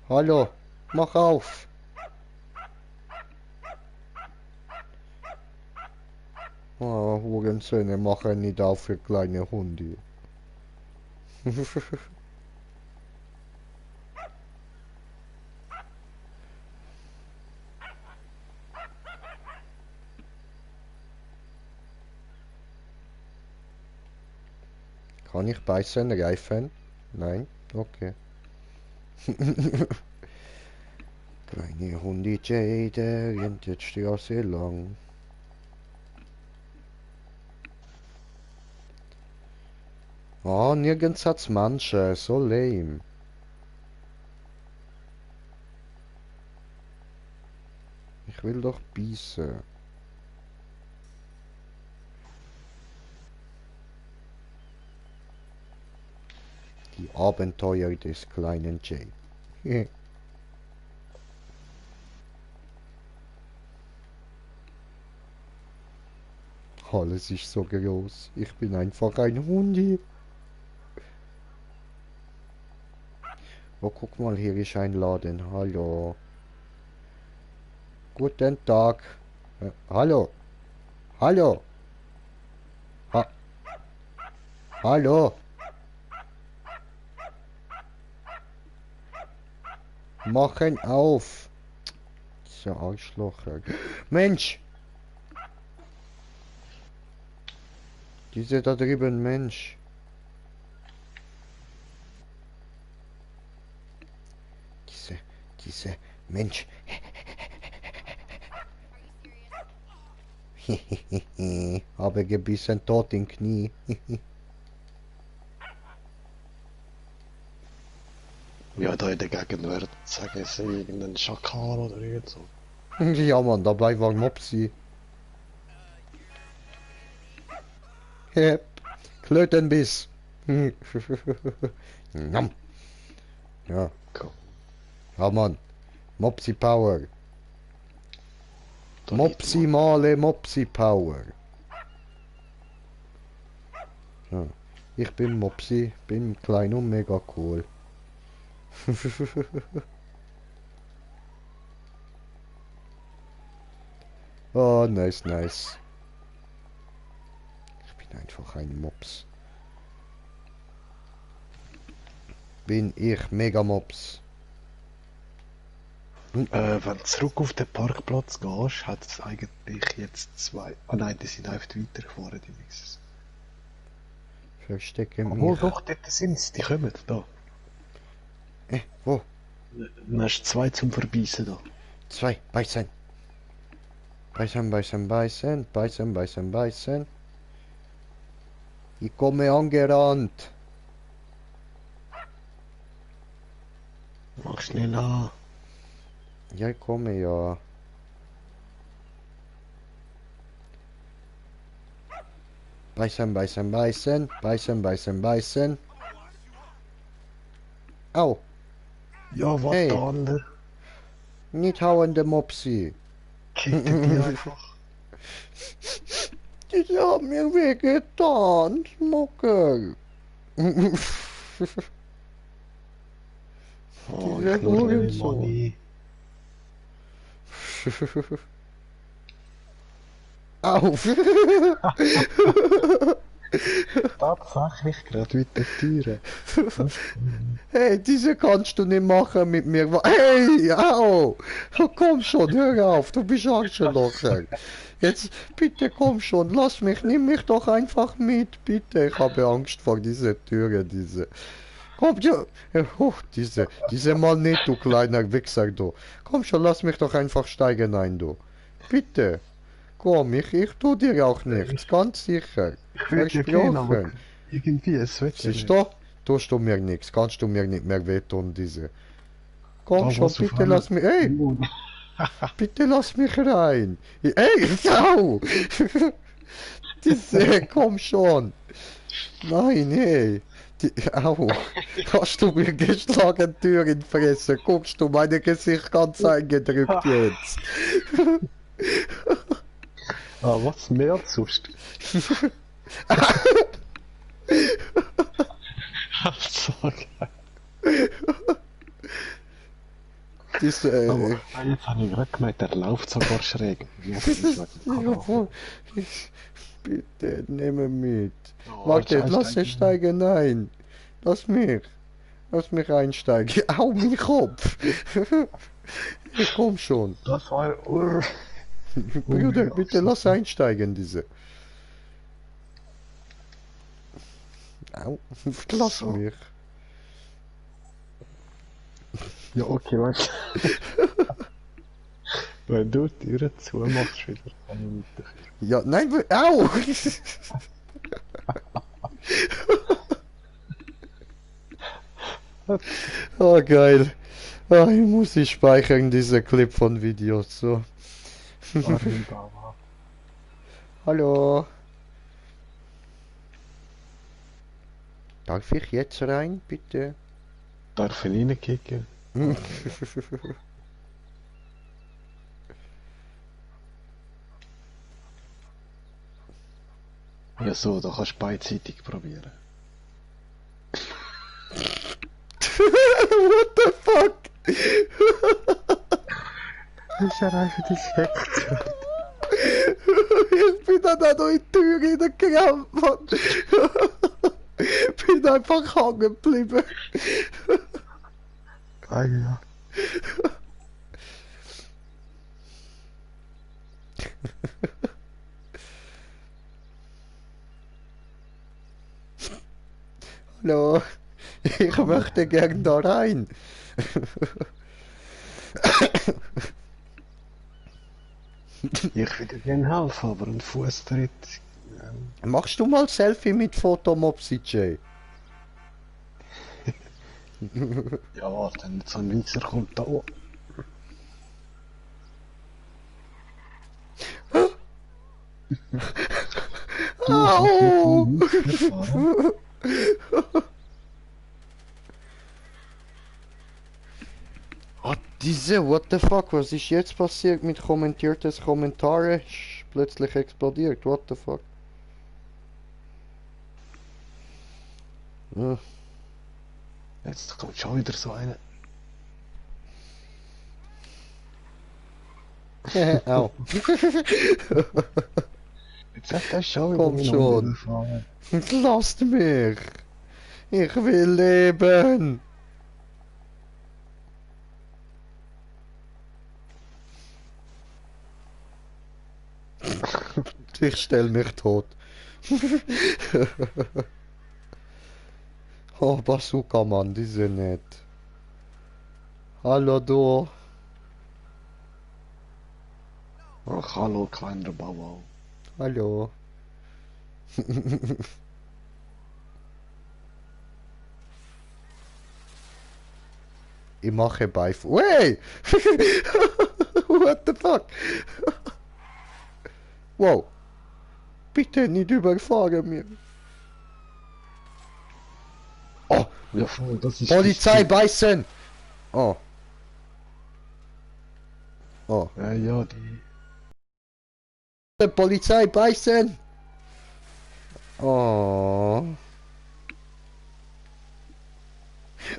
Hallo? Mach auf! Oh, Hurensöhne machen nicht auf für kleine Hunde. Kann ich beißen, reifen? Nein? Okay. Kleine Hunde Jade rennt jetzt Straße lang. Oh, nirgends hat's manche, so lame. Ich will doch beißen. Die Abenteuer des kleinen Jay. Alles ist so groß. Ich bin einfach ein Hundi. Oh, guck mal, hier ist ein Laden. Hallo. Guten Tag. Hallo. Hallo. Ha Hallo. Machen auf. Diese Arschlocher. Mensch. Diese da drüben, Mensch. Diese, Mensch. Habe gebissen, tot im Knie. Ja, da in der Gegend wird sagen, es sei irgendein Schakal oder irgend so. Ja, Mann, dabei war Mopsi. Klötenbiss. Nam. Ja, Cool. ja, Mann. Mopsi Power. Da nicht, Mann. Mopsimale Mopsi Power. Ja. Ich bin Mopsi, bin klein und mega cool. Oh, nice, nice. Ich bin einfach ein Mops. Bin ich mega Mops. Wenn du zurück auf den Parkplatz gehst, hat es eigentlich jetzt zwei. Ah nein, die sind einfach weitergefahren, die Wichser. Verstecke Obwohl mich. doch, dort sind sie, die kommen, da. Wo? Dann hast du zwei zum Verbeissen da. Zwei. Beißen. Beißen, beißen, beißen. Beißen, beißen, beißen. Ich komme angerannt. Mach schnell an. Ja, ich komme ja. Beißen, beißen, beißen. Beißen, beißen, beißen. Au. Ja, was Hey. der andere? Nicht hauen, der Mopsi. kickt die einfach. Die haben mir wehgetan, Smoker. Oh, Dieser ich knurre den Hurensohn. Money. Auf! Tatsächlich gerade mit der Türe. Hey, diese kannst du nicht machen mit mir. Hey, au! Komm schon, hör auf, du bist Arschlocher. Jetzt, bitte komm schon, lass mich, nimm mich doch einfach mit, bitte. Ich habe Angst vor dieser Türe, diese. Komm schon, diese mal nicht, du kleiner Wichser, du. Komm schon, lass mich doch einfach steigen ein, du. Bitte. Komm, ich tu dir auch nichts, ganz sicher. Ich würde ja gehen, aber Versprochen. irgendwie, es wird ja Siehst nicht. du? Tust du mir nichts, kannst du mir nicht mehr wehtun, diese. Komm Da, schon, was auf bitte einmal- lass mich, ey, bitte lass mich rein. Ey, au! Diese, komm schon. Nein, hey. Au. Hast du mir geschlagen, Tür in die Fresse? Guckst du, mein Gesicht ganz eingedrückt jetzt. Ah, was mehr als sonst? So geil. Diese, Aber jetzt habe ich gerade gemeint, der läuft sogar schräg. Ja, das ist wegen Jawohl. Bitte, nehme mit. Oh, Warte, jetzt lass mich steigen ein. Lass mich. Lass mich einsteigen. Au, mein Kopf. Komm schon. Das war Bruder, bitte lass einsteigen, diese. Au, lass So. mich. Ja, okay, weißt du. Wenn du die Türen zumachst, wieder kann ich nicht dafür. Ja, nein, au! Oh, geil. Ah, ich muss sie speichern, diese Clip von Videos, so. Hallo. Darf ich jetzt rein, bitte? Darf ich reinkicken? Ja, so, da kannst du beidseitig probieren. What the fuck? Das ist ja einfach das Heck. Ich bin dann auch noch in die Tür reingerannt, Mann. Bin einfach hängen geblieben. Ah ja. Hallo. Ich möchte gern da rein. Ich würde gerne helfen, aber ein Fußtritt. Machst du mal Selfie mit Fotomopsy J? Ja, warte, wenn so ein Wichser kommt da. Au! Ah, diese, what the fuck, was ist jetzt passiert mit kommentiertes Kommentare? Plötzlich explodiert, what the fuck? Ja. Jetzt kommt schon wieder so eine. Au. Jetzt hat er schon Komm wieder schon. gefahren. Lasst mich! Ich will leben! Ich stell mich tot. Oh, Bazooka, Mann, die sind nett. Hallo, du. Ach, hallo, kleiner Bauer. Hallo. Ich mache Beif. Wey! What the fuck? Wow. Bitte nicht überfahren mir. Oh, Ja, voll, das ist. Polizei beißen! Oh. Oh. Ja, ja, die. Polizei, beißen! Oh.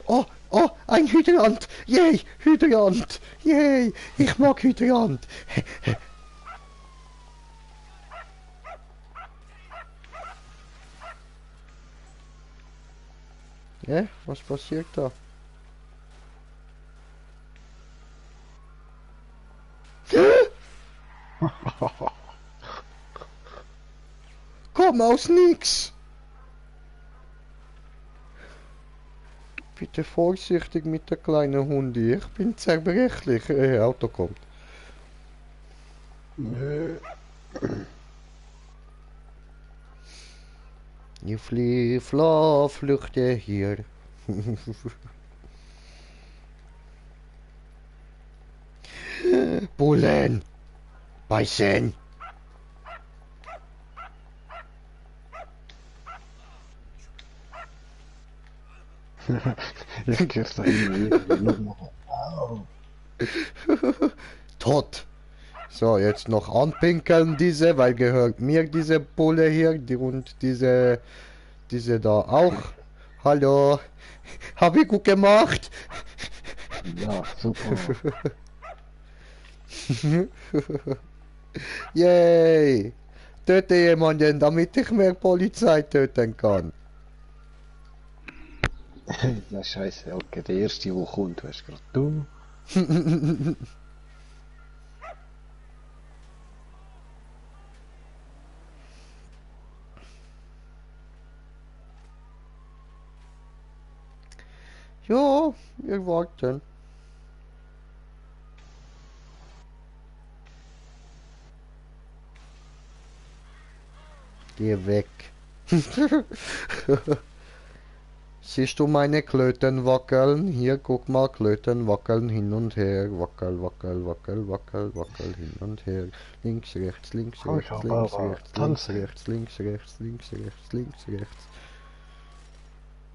Oh, oh, ein Hydrant! Yay, Hydrant! Yay, ich mag Hydrant! Ja, was passiert da? Komm aus nix! Bitte vorsichtig mit der kleinen Hundi, ich bin zerbrechlich. Auto kommt. Nö. Ich flüchte hier. Bullen! Beißen! Ich gehe da irgendwie noch. Au. Tot! So, jetzt noch anpinkeln diese, weil gehört mir diese Bulle hier und diese da auch. Hallo! Hab ich gut gemacht! Ja, super. Yay! Töte jemanden, damit ich mehr Polizei töten kann. Ja, scheiße, okay, der erste, der kommt, weißt du, gerade du. Ja, wir warten. Geh weg. Siehst du meine Klöten wackeln? Hier, guck mal, Klöten wackeln hin und her. Wackel, wackel, wackel, wackel, wackel, hin und her. Links, rechts, links, Oh, rechts, ich hab links, aber rechts, links, tanzen. rechts, links, rechts, links, rechts, links, rechts.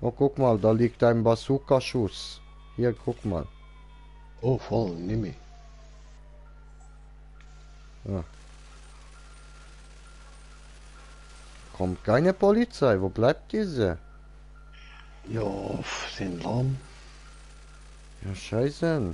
Oh, guck mal, da liegt ein Bazooka-Schuss. Hier, guck mal. Oh, voll, nimm ich. Kommt keine Polizei, wo bleibt diese? Ja, sind lahm. Ja, scheiße.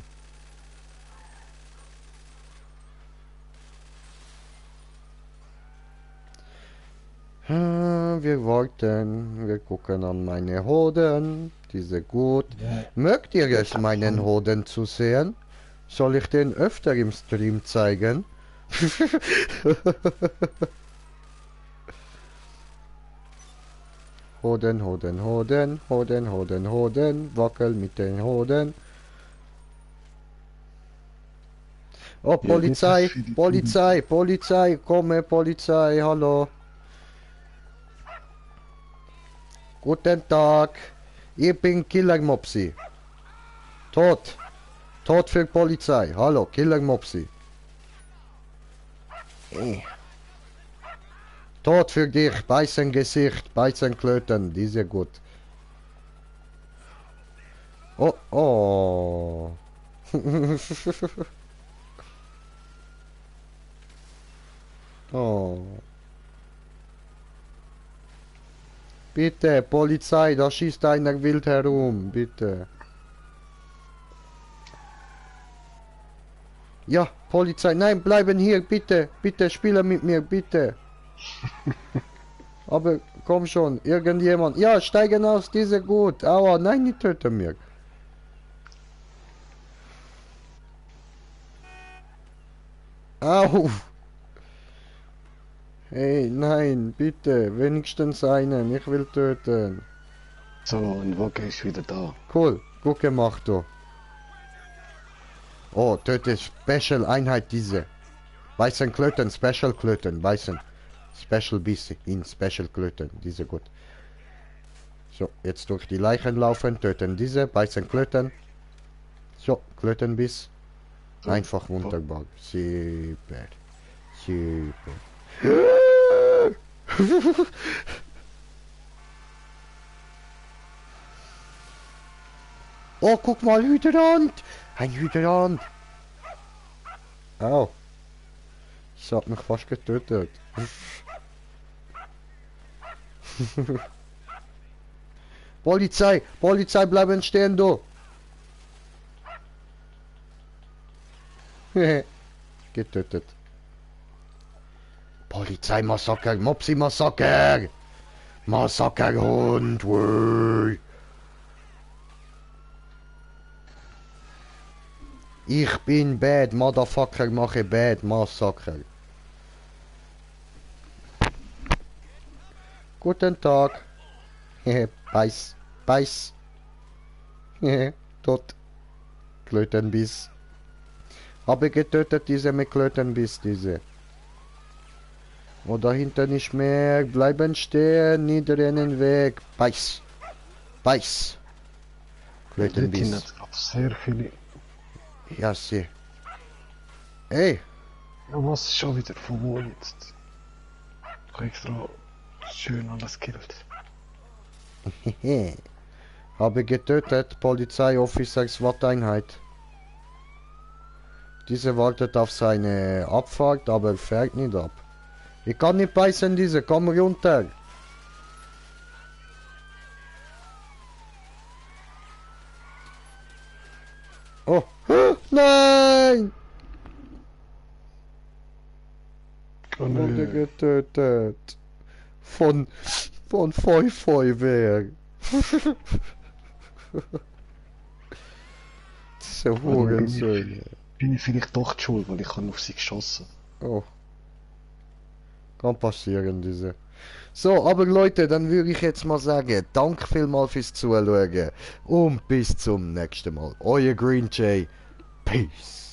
Wir warten, wir gucken an meine Hoden, diese gut. Ja, Mögt ihr es, meinen Hoden zu sehen? Soll ich den öfter im Stream zeigen? Hoden, Hoden, Hoden, Hoden, Hoden, Hoden, wackel mit den Hoden. Oh, Ja, Polizei, das ist für die Polizei, Polizei, komme, Polizei, hallo. Guten Tag, ich bin Killer Mopsi. Tot. Tot für Polizei. Hallo, Killer Mopsi. Tot für dich. Beißen Gesicht. Beißen Klöten. Diese gut. Oh, oh. Oh. Bitte, Polizei, da schießt einer wild herum. Bitte. Ja, Polizei, nein, bleiben hier, bitte, bitte, spielen mit mir, bitte. Aber komm schon, irgendjemand. Ja, steigen aus, diese gut. Aua, nein, nicht töten mir. Au. Hey, nein, bitte, wenigstens einen, ich will töten. So, und wo gehst du wieder da? Cool, gut gemacht, du. Oh, töte Special Einheit diese. Weißen Klöten, Special Klöten, weißen. Special Biss in Special Klöten, diese gut. So, jetzt durch die Leichen laufen, töten diese, weißen Klöten. So, Klötenbiss. So, Einfach wunderbar. Super. Super. Oh, guck mal, Hydrant! Ein Hydrant! Au. Das hat mich fast getötet. Polizei! Polizei, bleiben stehen, du! Getötet. Polizei, Massaker, Mopsi, Massaker! Massakerhund, wuih! Ich bin bad, Motherfucker, mache bad, Massaker. Guten Tag. Beiß, beiß. Tot. Klötenbiss. Habe getötet diese mit Klötenbiss, diese. Oder hinten nicht mehr. Bleiben stehen, niederrennen weg. Beiß. Beiß. Dort hinten Klötenbiss. hat's gerade sehr viele. Ja, sie. Ey. Ja, was schon wieder? Von wo jetzt? Ich habe extra schön alles gekillt. Habe getötet, Polizeiofficer SWAT-Einheit. Diese wartet auf seine Abfahrt, aber fährt nicht ab. Ich kann nicht beißen, diese, komm runter. Oh, nein! Oh Wurde nö. getötet. Von Feuerwehr. Diese Hurensöhne. Bin ich vielleicht doch die schuld, weil ich habe auf sie geschossen. Oh. Kann passieren, diese. So, aber Leute, dann würde ich jetzt mal sagen, danke vielmals fürs Zuschauen und bis zum nächsten Mal. Euer Green Jay. Peace.